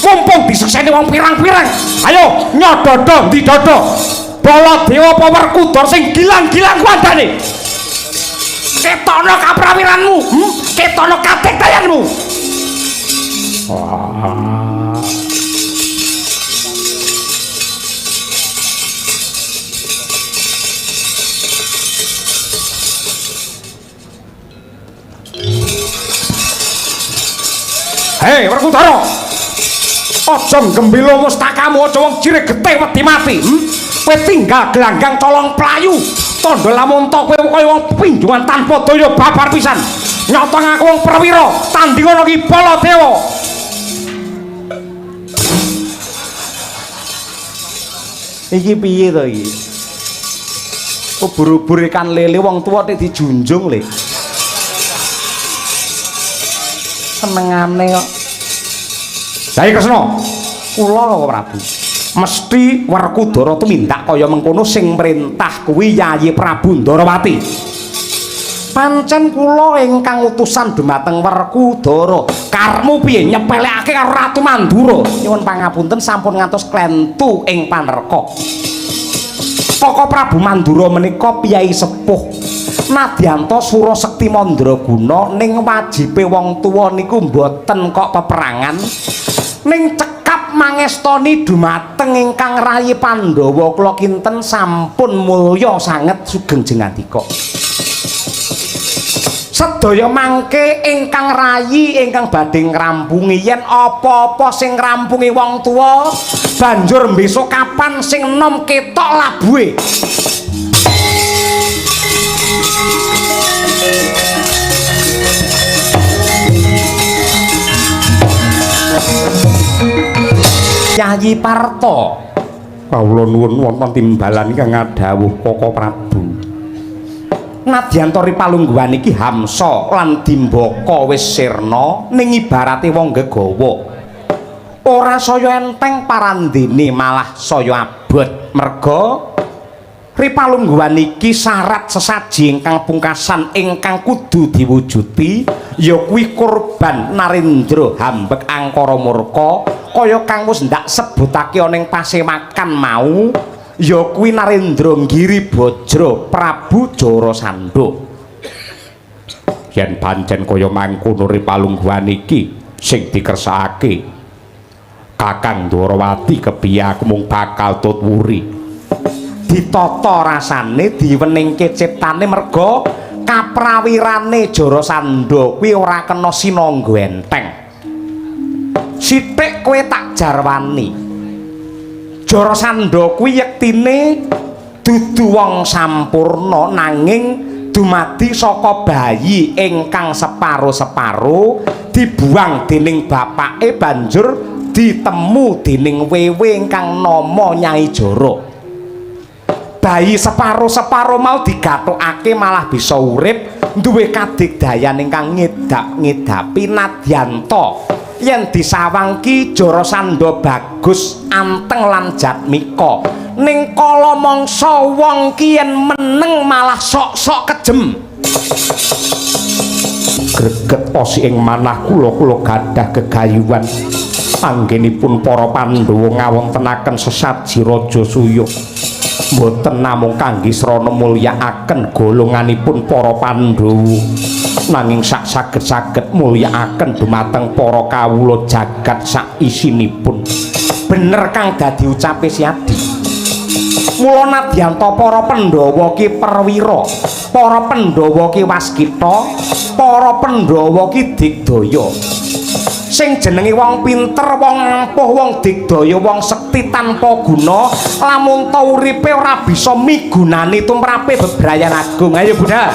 Mumpung disekseni wong pirang-pirang. Ayo nyododo ndi dodo. Baladewa apa Werkudara sing gilang-gilang kuwandane? Ketokno kaprawiranmu, Ketokno katektayanmu. Wah. Hei, Werkudara. Aja nggembila mustakamu, aja wong jirih getih wedi mati. Kowe tinggal gelanggang colong playu. Tandha lamunta kowe kaya wong pinjungan tanpa daya babar pisan. Nyata ngaku wong perwira, tandingono ki Baladewa. Iki piye to iki? Ubur-ubur ikan lele wong tuwa nek dijunjung le. Senengane kok. Jaya Kresna, kula kok Prabu. Mesti Werkudara tumindak kaya mengkono sing mrintah kuwi Yayi Prabu Ndarawati. Pancen kula ingkang utusan dumateng Werkudara. Karepmu piye nyepelekake karo Ratu Mandura? Nyuwun pangapunten sampun ngantos klentu ing panerka. Koko Prabu Mandura menika piyai sepuh. Nadyanta Sura Sekti Mandraguna ning wajibe wong tuwa niku mboten kok peperangan, ning cekap mangestoni dumateng ingkang rayi Pandhawa kula kinten sampun mulya sanget sugeng jengandika. Sedaya mangke ingkang rayi ingkang badhe ngrampungi yen apa-apa sing ngrampungi wong tuwa banjur besok kapan sing enom ketok labuhe. Yayi Parto, Kawula nuwun wonten timbalan ingkang ngadhawuh Koko Prabu. Nadyanta ripalungguhan iki Hamsa lan Dimbaka wis sirna ning ibarate wong gegawa. Ora saya enteng parandene malah saya abot merga ripalungguhan iki syarat sesaji ingkang pungkasan ingkang kudu diwujudi ya kuwi korban Narendra hambek angkara murka kaya kang wis ndak sebutake ana ing pasemakan mau ya kuwi Narendra Giri Bajra Prabu Jarasandha. Yen pancen kaya mangkono ripalungguhan iki sing dikersakake Kakang Dwarawati kepiye aku mung bakal tut wuri. Ditata rasane diweningke ciptane merga kaprawirane Jarasandha kuwi ora kena sinangga enteng. Sithik kowe tak jarwani. Jarasandha kuwi yektine dudu wong sampurna nanging dumadi saka bayi ingkang separo-separo dibuang dening bapake banjur ditemu dening wewe ingkang nama Nyai Jara. Bayi separo-separo mau digathukake malah bisa urip duwe kadigdayan ingkang ngedap-ngedapi nadyanta. Yen disawang ki Jarasandha bagus anteng lan jatmika, ning kala mangsa wong ki yen meneng malah sok-sok kejem. Greget posi ing manah kula, kula gadah gegayuhan anggenipun para Pandhawa ngawontenaken sesaji Raja Suya mboten namung kangge srana mulyakaken golonganipun para Pandhawa nanging sak saged-saged mulyakaken dumateng para kawula jagat sak isinipun. Bener kang dadi ucape Siadi. Mula nadyanta para Pandhawa ki perwira, para Pandhawa ki waskita, para Pandhawa ki digdaya. Sing jenenge wong pinter, wong ampuh, wong digdaya, wong sekti tanpa guna, lamun ta uripe ora bisa migunani tumrape bebrayan agung. Ayo Bunda.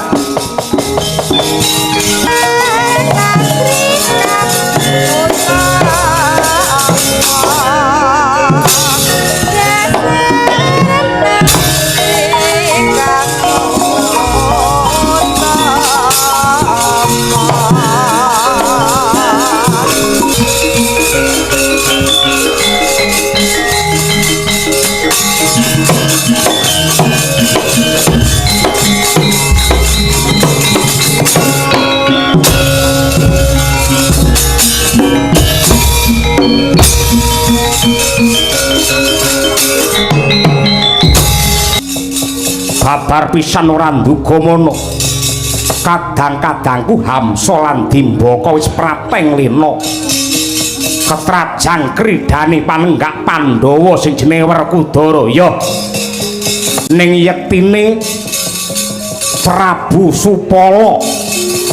Babar pisan ora nduga mono. Kadang-kadangku Hamsa lan Dimbaka wis prateng lena. Ketrajang kridane panenggak Pandhawa sing jenenge Werkudara. Ya. Ning yektine Prabu Supala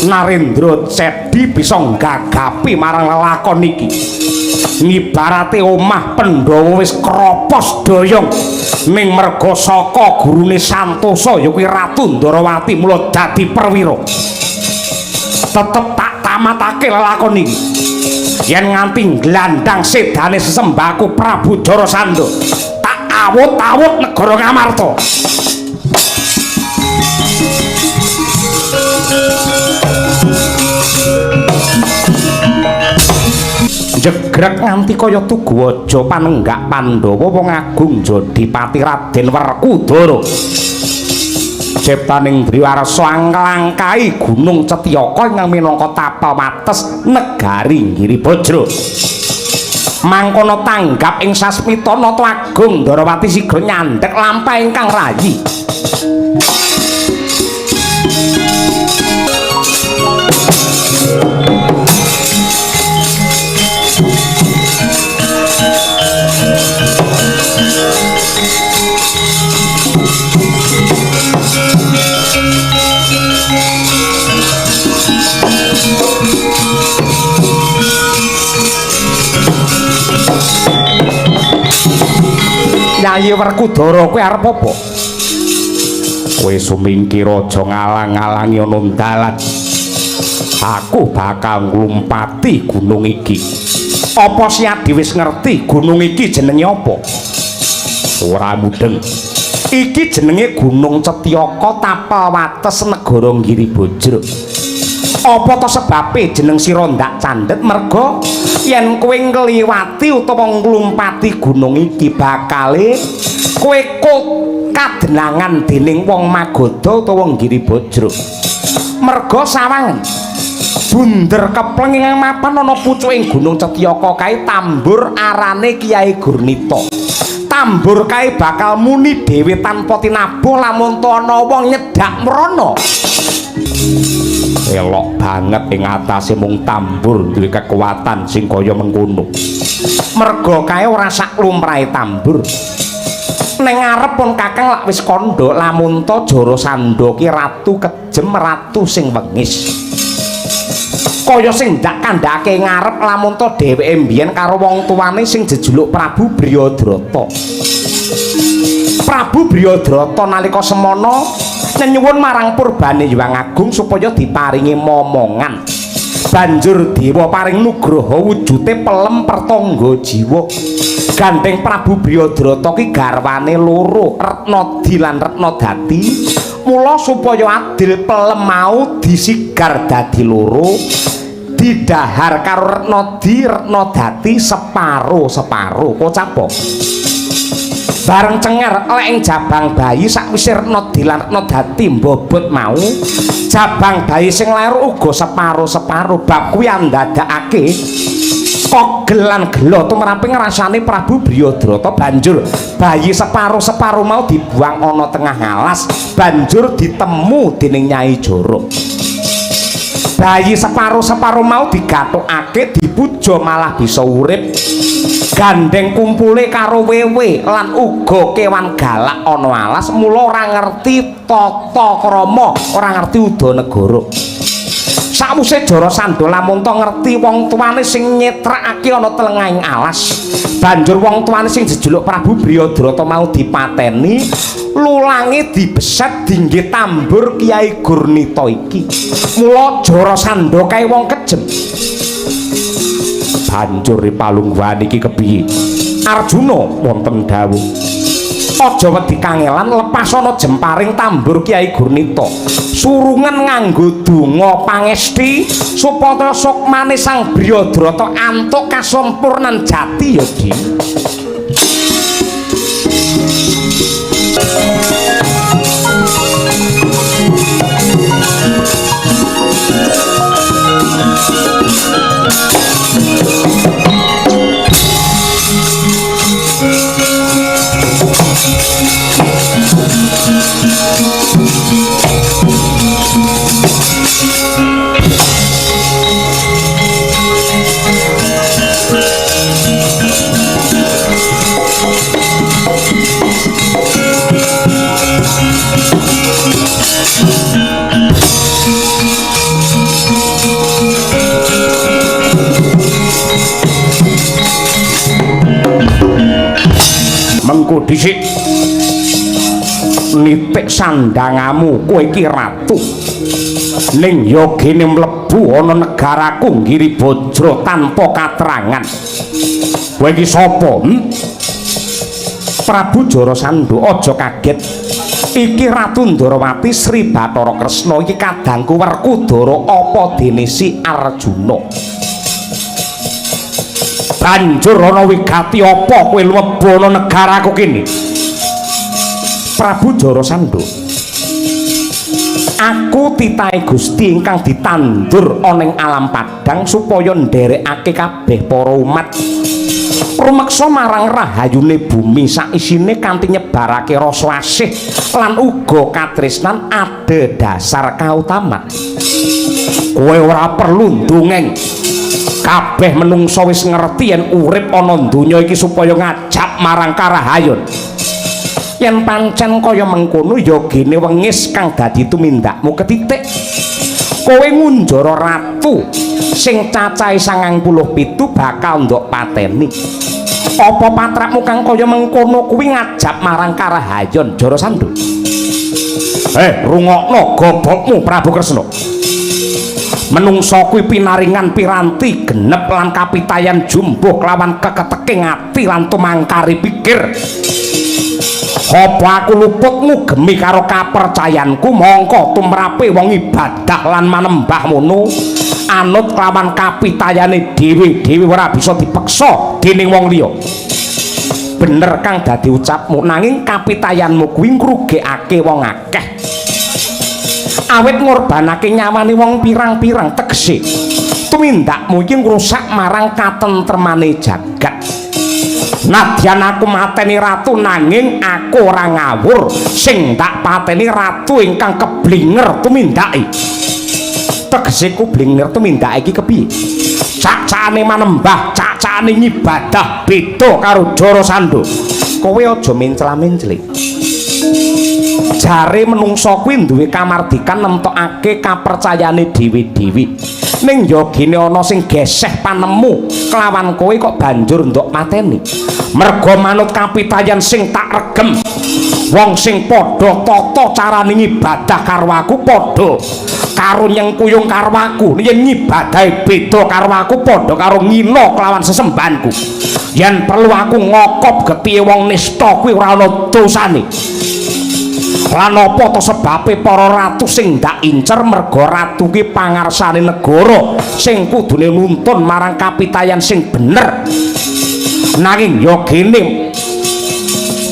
Narendra Cedi bisa nggagapi marang lelakon iki. Ngibarate omah Pandhawa wis kropos doyong ning merga saka gurune Santosa ya kuwi Ratu Ndorowati mula dadi perwira. Tetep tak tamatake lelakon iki. Yen nganti nglandang sedane sesembahku Prabu Jarasandha, tak awut-awut negara Ngamarta. Jegrek nganti kaya tugu aja panenggak Pandhawa wong agung Jodipati Raden Werkudara. Ciptaning Driwarsa nglangkai Gunung Cetyaka ingkang minangka tapel wates negari Giribajra. Mangkono tanggap ing sasmita Nata Agung Ndarawati sigra nyandhek lampah ingkang rayi. Yayi Werkudara kowe arep apa? Kowe sumingkir aja ngalang-alangi ana dalan. Aku bakal nglumpati gunung iki. Apa Siadi wis ngerti gunung iki jenenge apa? Ora mudeng. Iki jenenge Gunung Cetyaka tapel wates negara Giribajra. Apa to sebabe jeneng sira ndak candhet merga yen kowe ngliwati utawa nglumpati gunung iki bakale kowe kadenangan dening wong Magadha utawa Giribajra. Merga sawangen bunder kepleng ing mapan ana pucuking Gunung Cetyaka kae tambur arane Kyai Gurnita. Tambur kae bakal muni dhewe tanpa tinabuh lamun ana wong nyedak mrana. Elok banget ing atase mung tambur duwe kekuatan sing kaya mengkono. Merga kae ora sak lumrahe tambur. Ning ngarep pun Kakang lak wis kandha lamun ta Jarasandha ki ratu kejem, ratu sing wengis. Kaya sing ndak kandhake ngarep lamun ta dheweke mbiyen karo wong tuane sing jejuluk Prabu Briyadrata. Prabu Briyadrata nalika semana nyuwun marang purbane Hyang Agung supaya diparingi momongan. Banjur dewa paring nugraha wujude pelem pertangga jiwa. Gandeng Prabu Briyadrata ki garwane loro, Retnadi lan Retnadati. Mula supaya adil pelem mau disigar dadi loro, didahar karo Retnadi, Retnadati separo-separo. Kocap. Bareng cengar lek ing jabang bayi sakwise Retnadi lan Retnadati mbobot mau, jabang bayi sing lair uga separo-separo. Bab kuwi andadakake kogel lan gela tumrape ngrasane Prabu Briyadrata. Banjur bayi separo-separo mau dibuang ana tengah alas, banjur ditemu dening Nyai Jara. Bayi separo-separo mau digathukake, dipuja malah bisa urip. Gandeng kumpule karo wewe lan uga kewan galak ana alas, mula ora ngerti tata krama, ora ngerti udanegara. Sakwise Jarasandha lamun ta ngerti wong tuane sing nyetrakake ana telengahing alas, banjur wong tuane sing jejuluk Prabu Briyadrata mau dipateni, lulange dibeset dingge tambur Kyai Gurnita iki. Mula Jarasandha kae wong kejem. Banjur palungguhan iki kepiye? Arjuna wonten dawuh, aja wedi kangelan, lepasana jemparing tambur Kyai Gurnita. Surungen nganggo donga pangesti supaya sukmane Sang Briyadrata antuk kasampurnan jati ya, Di. Mengko dhisik nitik sandangamu, kowe iki ratu ning yogene mlebu ana negaraku Giribajra tanpa katrangan. Kowe iki sapa? Prabu Jarasandha, aja kaget. Iki Ratu Ndorowati Sri Bathara Kresna iki kadangku Werkudara apa dene si Arjuna. Banjur ana wigati apa kowe mlebu ana negaraku kene? Prabu Jarasandha, aku titahe Gusti ingkang ditandur ana ing alam padhang supaya nderekake kabeh para umat. Rumeksa marang rahayune bumi saisine kanthi nyebarake rasa asih lan uga katresnan adhedhasar kautaman. Kowe ora perlu ndongeng. Kabeh menungsa wis ngerti yen urip ana donya iki supaya ngajab marang karahayon. Yen pancen kaya mengkono ya gene wengis kang dadi tumindakmu ketitik. Kowe ngunjara ratu sing cacahe 97 bakal ndok pateni. Apa patrapmu kang kaya mengkono kuwi ngajab marang karahayon, Jarasandha? Rungokno gobokmu Prabu Kresna. Menungsa kuwi pinaringan piranti genep lan kapitayan jumbuh kelawan keketeking ati lan tumangkari pikir. Apa aku luput ngugemi karo kapercayanku mongko tumrape wong ibadah lan manembah mono anut kelawan kapitayane dhewe-dhewe ora bisa dipeksa dening wong liya. Bener kang dadi ucapmu, nanging kapitayanmu kuwi ngrugekake wong akeh. Awit ngorbanake nyawane wong pirang-pirang, tegese tumindakmu iki ngrusak marang katentremane jagat. Nadyan aku mateni ratu nanging aku ora ngawur, sing tak pateni ratu ingkang keblinger tumindake. Tegese kublinger tumindake iki kepiye? Cak-cakane manembah, cak-cakane ngibadah beda karo Jarasandha. Kowe aja mencla-mencli. Jare menungsa kuwi duwe kamardikan nemtokake kapercayane dhewe-dhewe. Ning ya gene ana sing geseh panemu kelawan kowe kok banjur ndok pateni. Merga manut kapitayan sing tak regem. Wong sing padha tata carane ngibadah karo aku padha karo nyengkuyung karo aku. Yen ngibadahe beda karo aku padha karo ngina kelawan sesembahanku. Yen perlu aku ngokop getihe wong nista kuwi ora ana dosane. Lan apa to sebabe para ratu sing ndak incer? Merga ratu ki pangarsane negara sing kudune nuntun marang kapitayan sing bener. Nanging ya gene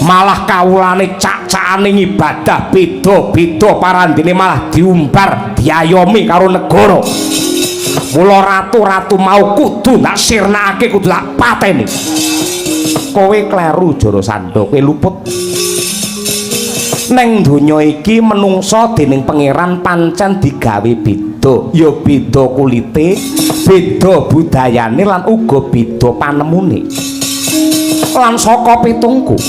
malah kawulane cak-cakane ngibadah beda-beda parandene malah diumbar diayomi karo negara. Mula ratu-ratu mau kudu ndak sirnakake, kudu tak pateni. Kowe kleru Jarasandha, kowe luput. Neng donya iki menungsa dening pangeran pancen digawe beda, ya beda kulite, beda budayane lan uga beda panemune. Lan saka pitungku,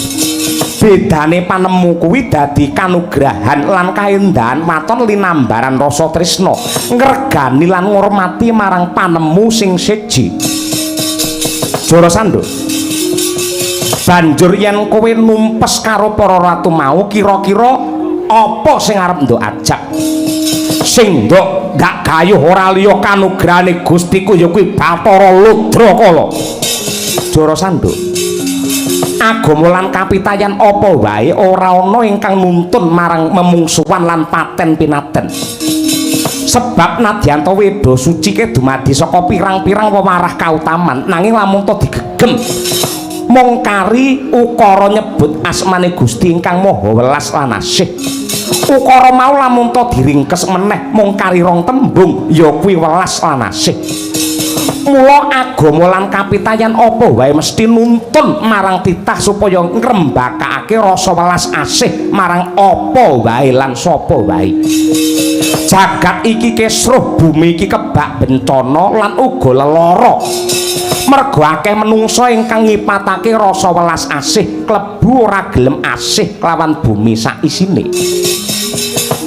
bedane panemu kuwi dadi kanugrahan lan kaendahan waton linambaran rasa tresna, ngregani lan ngurmati marang panemu sing siji. Jarasandha, banjur yen kowe numpes karo para ratu mau, kira-kira apa sing arep ndok ajak? Sing ndok gak gayuh ora liya kanugrahane Gustiku ya kuwi Bathara Ludrakala. Jarasandha, agama lan kapitayan apa wae ora ana ingkang nuntun marang memungsuhan lan paten pinaten. Sebab nadyan ta weda suci ke dumadi saka pirang-pirang wewarah kautaman, nanging lamun ta digegem mung kari ukara nyebut asmane Gusti ingkang Maha Welas lan Asih. Ukara mau lamun ta diringkes meneh mung kari rong tembung ya kuwi welas lan asih. Mula agama lan kapitayan apa wae mesti nuntun marang titah supaya ngrembakake rasa welas asih marang apa wae lan sapa wae. Jagat iki kesruh, bumi iki kebak bencana lan uga lelara. Merga akeh menungsa ingkang ngipatake rasa welas asih klebu ora gelem asih kelawan bumi saisine.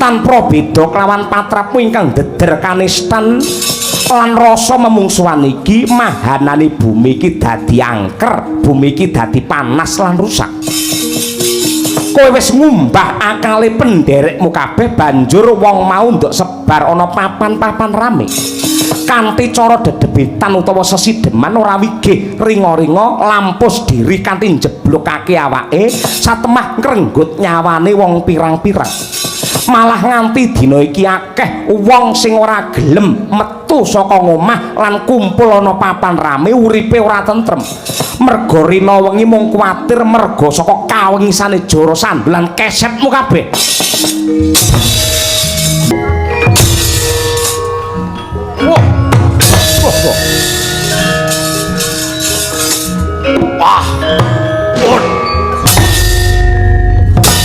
Tanpa beda kelawan patrapmu ingkang ndeder kanistan lan rasa memungsuhan iki, mahanane bumi iki dadi angker, bumi iki dadi panas lan rusak. Kowe wis ngumbah akale penderekmu kabeh, banjur wong mau ndok sebar ana papan-papan rame. Kanthi cara dedebetan utawa sesideman ora wigih ringa-ringa lampus diri kanthi njeblukake awake satemah ngrenggut nyawane wong pirang-pirang. Malah nganti dina iki akeh wong sing ora gelem metu saka ngomah lan kumpul ana papan rame, uripe ora tentrem. Merga rina wengi mung kuwatir merga saka kawengisane Jarasandha lan kesetmu kabeh. Wah. Wah. Wah.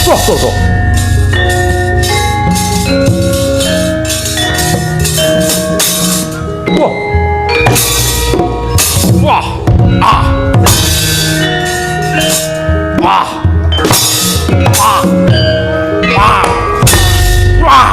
Wah, tuh, tuh. Wah. Wah. Ah. Wah. Wah. Wah. Wah.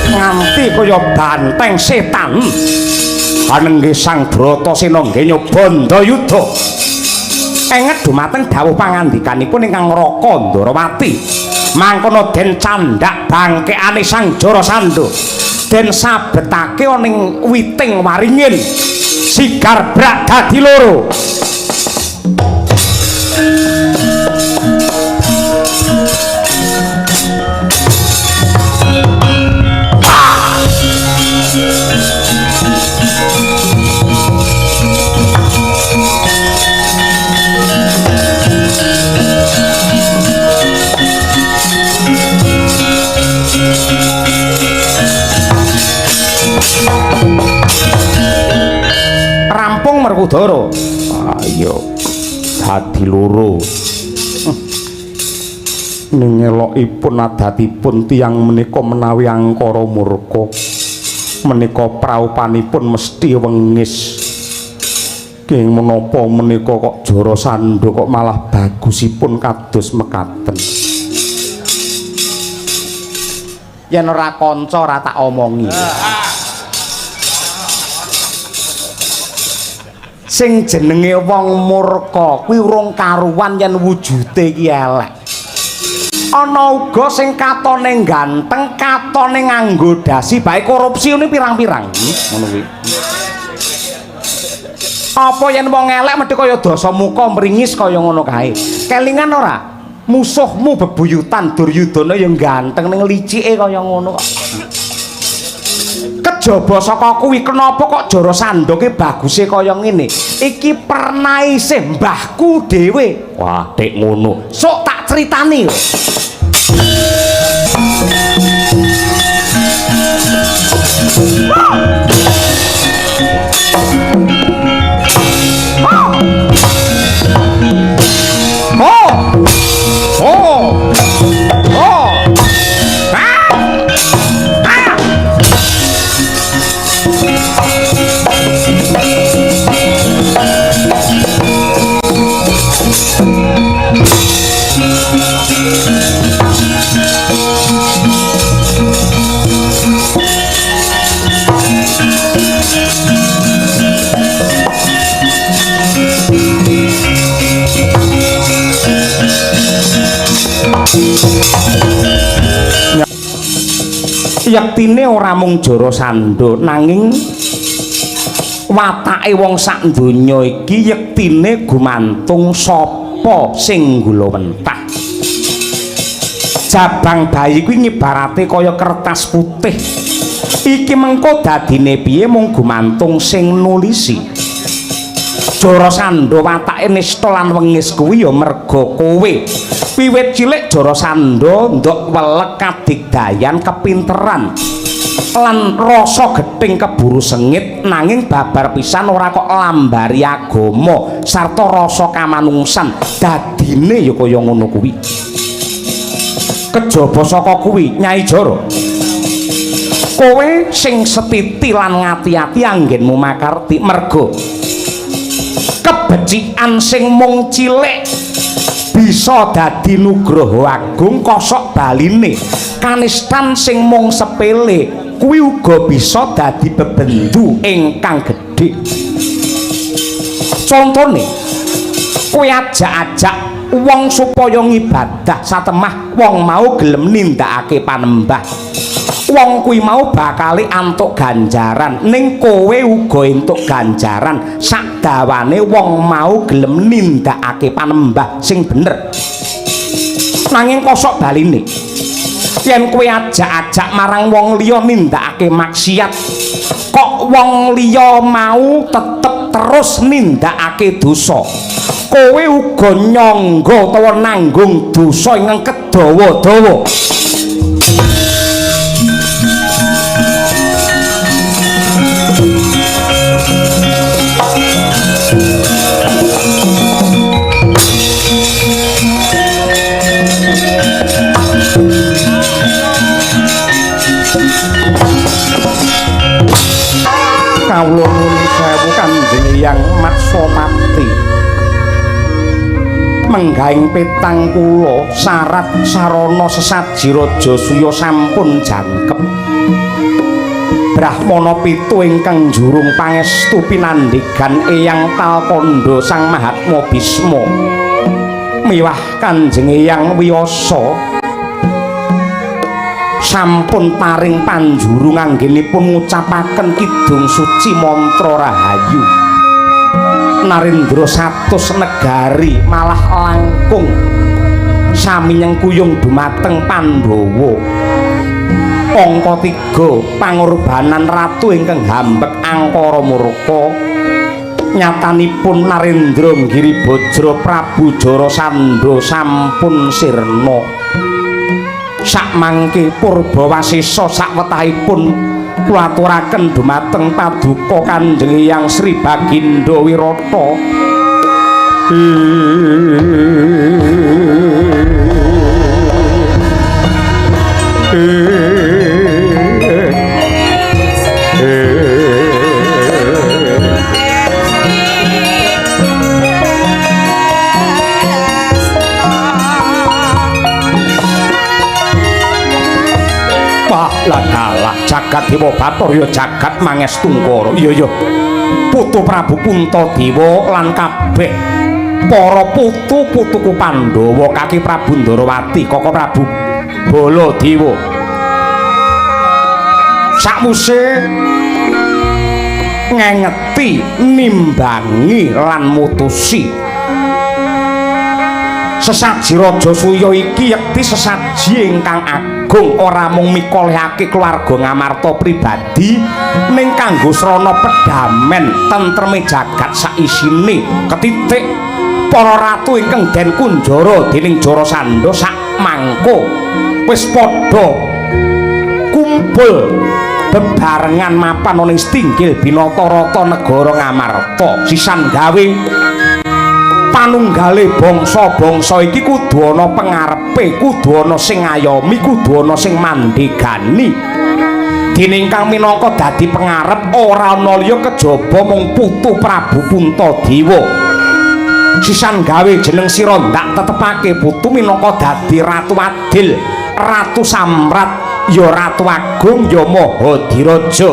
Nganti kaya banteng setan. Anengge Sang Bratasena nggih nyoba ndayuda. Enget dumateng dawuh pangandikanipun ingkang Raka Ndarawati. Mangkono den candhak bangkekane Sang Jarasandha. Den sabetake ana ing witing waringin. Sigar brak dadi loro. Rampung Werkudara. Ayo dadi loro. Ning elokipun adatipun tiyang menika menawi angkara murka menika praupanipun mesti wengis. Kenging menapa menika kok Jarasandha kok malah bagusipun kados mekaten. Yen ora kanca ora tak omongi. Sing jenenge wong murka kuwi urung karuan yen wujude iki elek. Ana uga sing katone ganteng, katone nganggo dasi bae korupsi ini pirang-pirang. Ngono kuwi. Apa yen wong elek mesti kaya dasamuka mringis kaya ngono kae. Kelingan ora? Musuhmu bebuyutan Duryudana ya ganteng ning licike kaya ngono kok. Kejaba saka kuwi kenapa kok Jarasandha ki baguse kaya ngene? Iki pernah isih mbahku dhewe. Wah, dik ngono. Sok tak critani. Oh! Oh! Oh! Ah! Ah! Yektine ora mung Jarasandha nanging watake wong sak donya iki yektine gumantung sapa sing gulawentah. Jabang bayi kuwi ngibarate kaya kertas putih. Iki mengko dadine piye mung gumantung sing nulisi. Jarasandha watake nista lan wengis kuwi ya merga kowe. Wiwit cilik Jarasandha ndok welek kadigdayan kepinteran lan rasa gething keburu sengit nanging babar pisan ora kok lambari agama sarta rasa kamanungsan. Dadine ya kaya ngono kuwi. Kejaba saka kuwi Nyai Jara, kowe sing setiti lan ngati-ati anggenmu makarti merga kebecikan sing mung cilik bisa dadi nugroho agung kosok baline, kanistan sing mung sepele kuwi uga bisa dadi bebendu ingkang gedhe. Contone, kowe ajak-ajak wong supaya ngibadah satemah wong mau gelem nindakake panembah. Wong kuwi mau bakale antuk ganjaran, ning kowe uga entuk ganjaran sakdawane wong mau gelem nindakake panembah sing bener. Nanging kosok baline, yen kowe ajak-ajak marang wong liya nindakake maksiat, kok wong liya mau tetep terus nindakake dosa, kowe uga nyangga utawa nanggung dosa ingkang kedawa-dawa. Kawula nuwun sewu Kanjeng Hyang Matsapati. Menggahing petang kula syarat sarana sesaji raja suya sampun jangkep. Brahmana pitu ingkang njurung pangestu pinandhigan Eyang Talkandha Sang Mahatma Bisma miwah Kanjeng Hyang Wiyasa sampun paring panjuru anggenipun ngucapaken kidung suci mantra rahayu. Narendra satus negari malah langkung sami nyengkuyung dumateng Pandhawa. Angka 3 pangorbanan ratu ingkang hambek angkara murka. Nyatanipun Narendra Giribajra Prabu Jarasandha sampun sirna. Sakmangke Purbawasesa sakwetahipun kula aturaken dumateng paduka Kanjeng Hyang Sri Baginda Wirata. Lah jagat dewa Bathara ya jagat mangestungkara. Iya ya. Putu Prabu Puntadewa lan kabeh para putu-putuku Pandhawa, kaki Prabu Ndarawati, Koko Prabu Baladewa. Sakwuse ngengeti, nimbangi lan mutusi sesaji Raja Suya iki yekti sesaji ingkang agung, ora mung mikolehake keluarga Ngamarta pribadi ning kanggo srana pedamen tentreme jagat saisine ketitik para ratu ingkang den kunjara dening Jarasandha sak mangko wis padha kumpul bebarengan mapan ana ing Stinggil Binatarata negara Ngamarta. Sisan gawe panunggale bangsa-bangsa iki kudu ana pengarepe, kudu ana sing ngayomi, kudu ana sing mandhegani. Dene ingkang minangka dadi pengarep ora ana liya kejaba mung putu Prabu Puntadewa. Sisan gawe jeneng sira ndak tetepake putu minangka dadi ratu adil, ratu samrat, ya ratu agung, ya mahadiraja.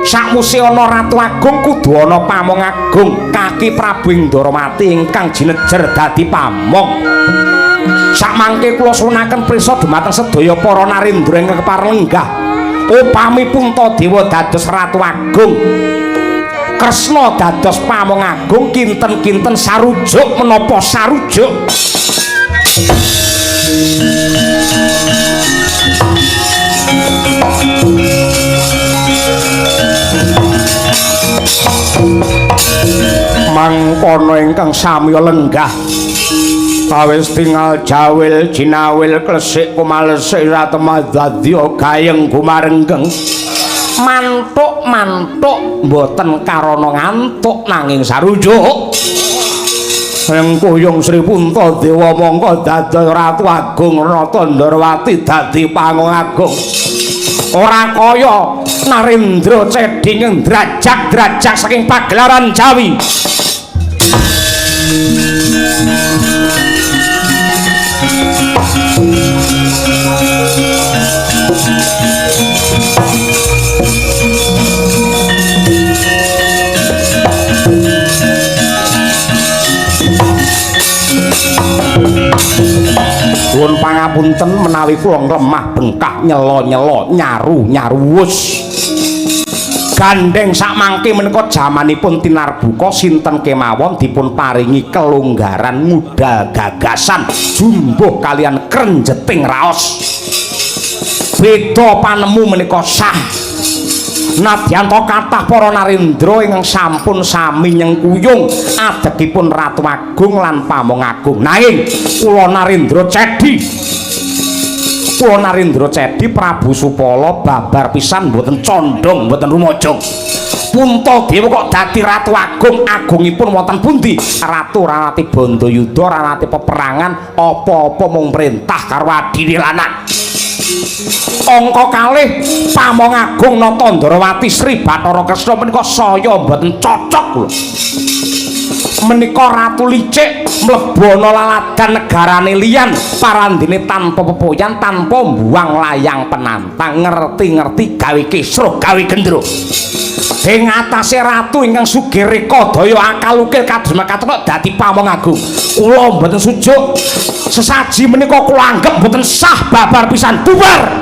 Sakwuse ana ratu agung kudu ana pamong agung, kaki Prabu Indarawati ingkang jinejer dadi pamong. Sakmangke kula suwunaken prisa dumateng sedaya para narendra ingkang kepareng lenggah. Upami Puntadewa dados ratu agung, Kresna dados pamong agung, kinten-kinten sarujuk menapa sarujuk. Mangkono ingkang samiya lenggah awis tingal jawil jinawil klesik kumalesik satemah dadya gayeng gumarenggeng. Mantuk-mantuk mboten karana ngantuk nanging sarujuk. Engkuyung Sri Puntadewa mongko dados ratu agung, Rata Ndarawati dadi pamong agung. Ora kaya Narendra cedhing drajak-drajak saking pagelaran Jawi. Pangapunten menawi kula nglemah bengkah nyela-nyela nyaru-nyaruwus. Gandeng sakmangke menika jamanipun tinarbuka, sinten kemawon dipun paringi kelonggaran ngudal gagasan jumbuh kalian krenjeting raos. Beda panemu menika sah. Nadyan to kathah para narendra ingkang sampun sami nyengkuyung adegipun Ratu Agung lan Pamong Agung. Nanging kula Narendra Cedi, kula Narendra Cedi Prabu Supala babar pisan mboten condong, mboten rumajang. Puntadewa kok dadi Ratu Agung, agungipun wonten pundi? Ratu ora nate bandayuda, ora nate peperangan, apa-apa mung perintah karo adine lanang. Angka kalih Pamong Agung Nata Ndarawati Sri Bathara Kresna menika saya mboten cocok lho. Menika ratu licik mlebu ana laladan negarane liyan, parandene tanpa pepoyan, tanpa mbuang layang penantang, ngerti-ngerti gawe kisruh, gawe gendro. Ing atase ratu ingkang sugih reka daya akal ukir kados mekaten kok dadi Pamong Agung. Kula mboten sujuk. Sesaji menika kula anggep mboten sah babar pisan, bubar.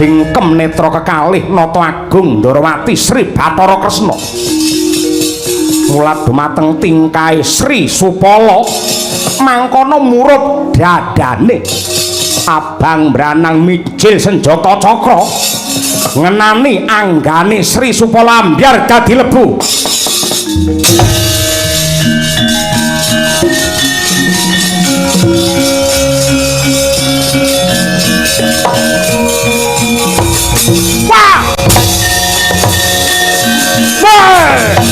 Bingkem netra kekalih Nata Agung Ndarawati Sri Bathara Kresna. Mula dumateng tingkahe Sri Supala mangkono murup dadane. Abang branang mijil senjata cakra ngenani anggane Sri Supala ambyar dadi lebu. Wah! Wah!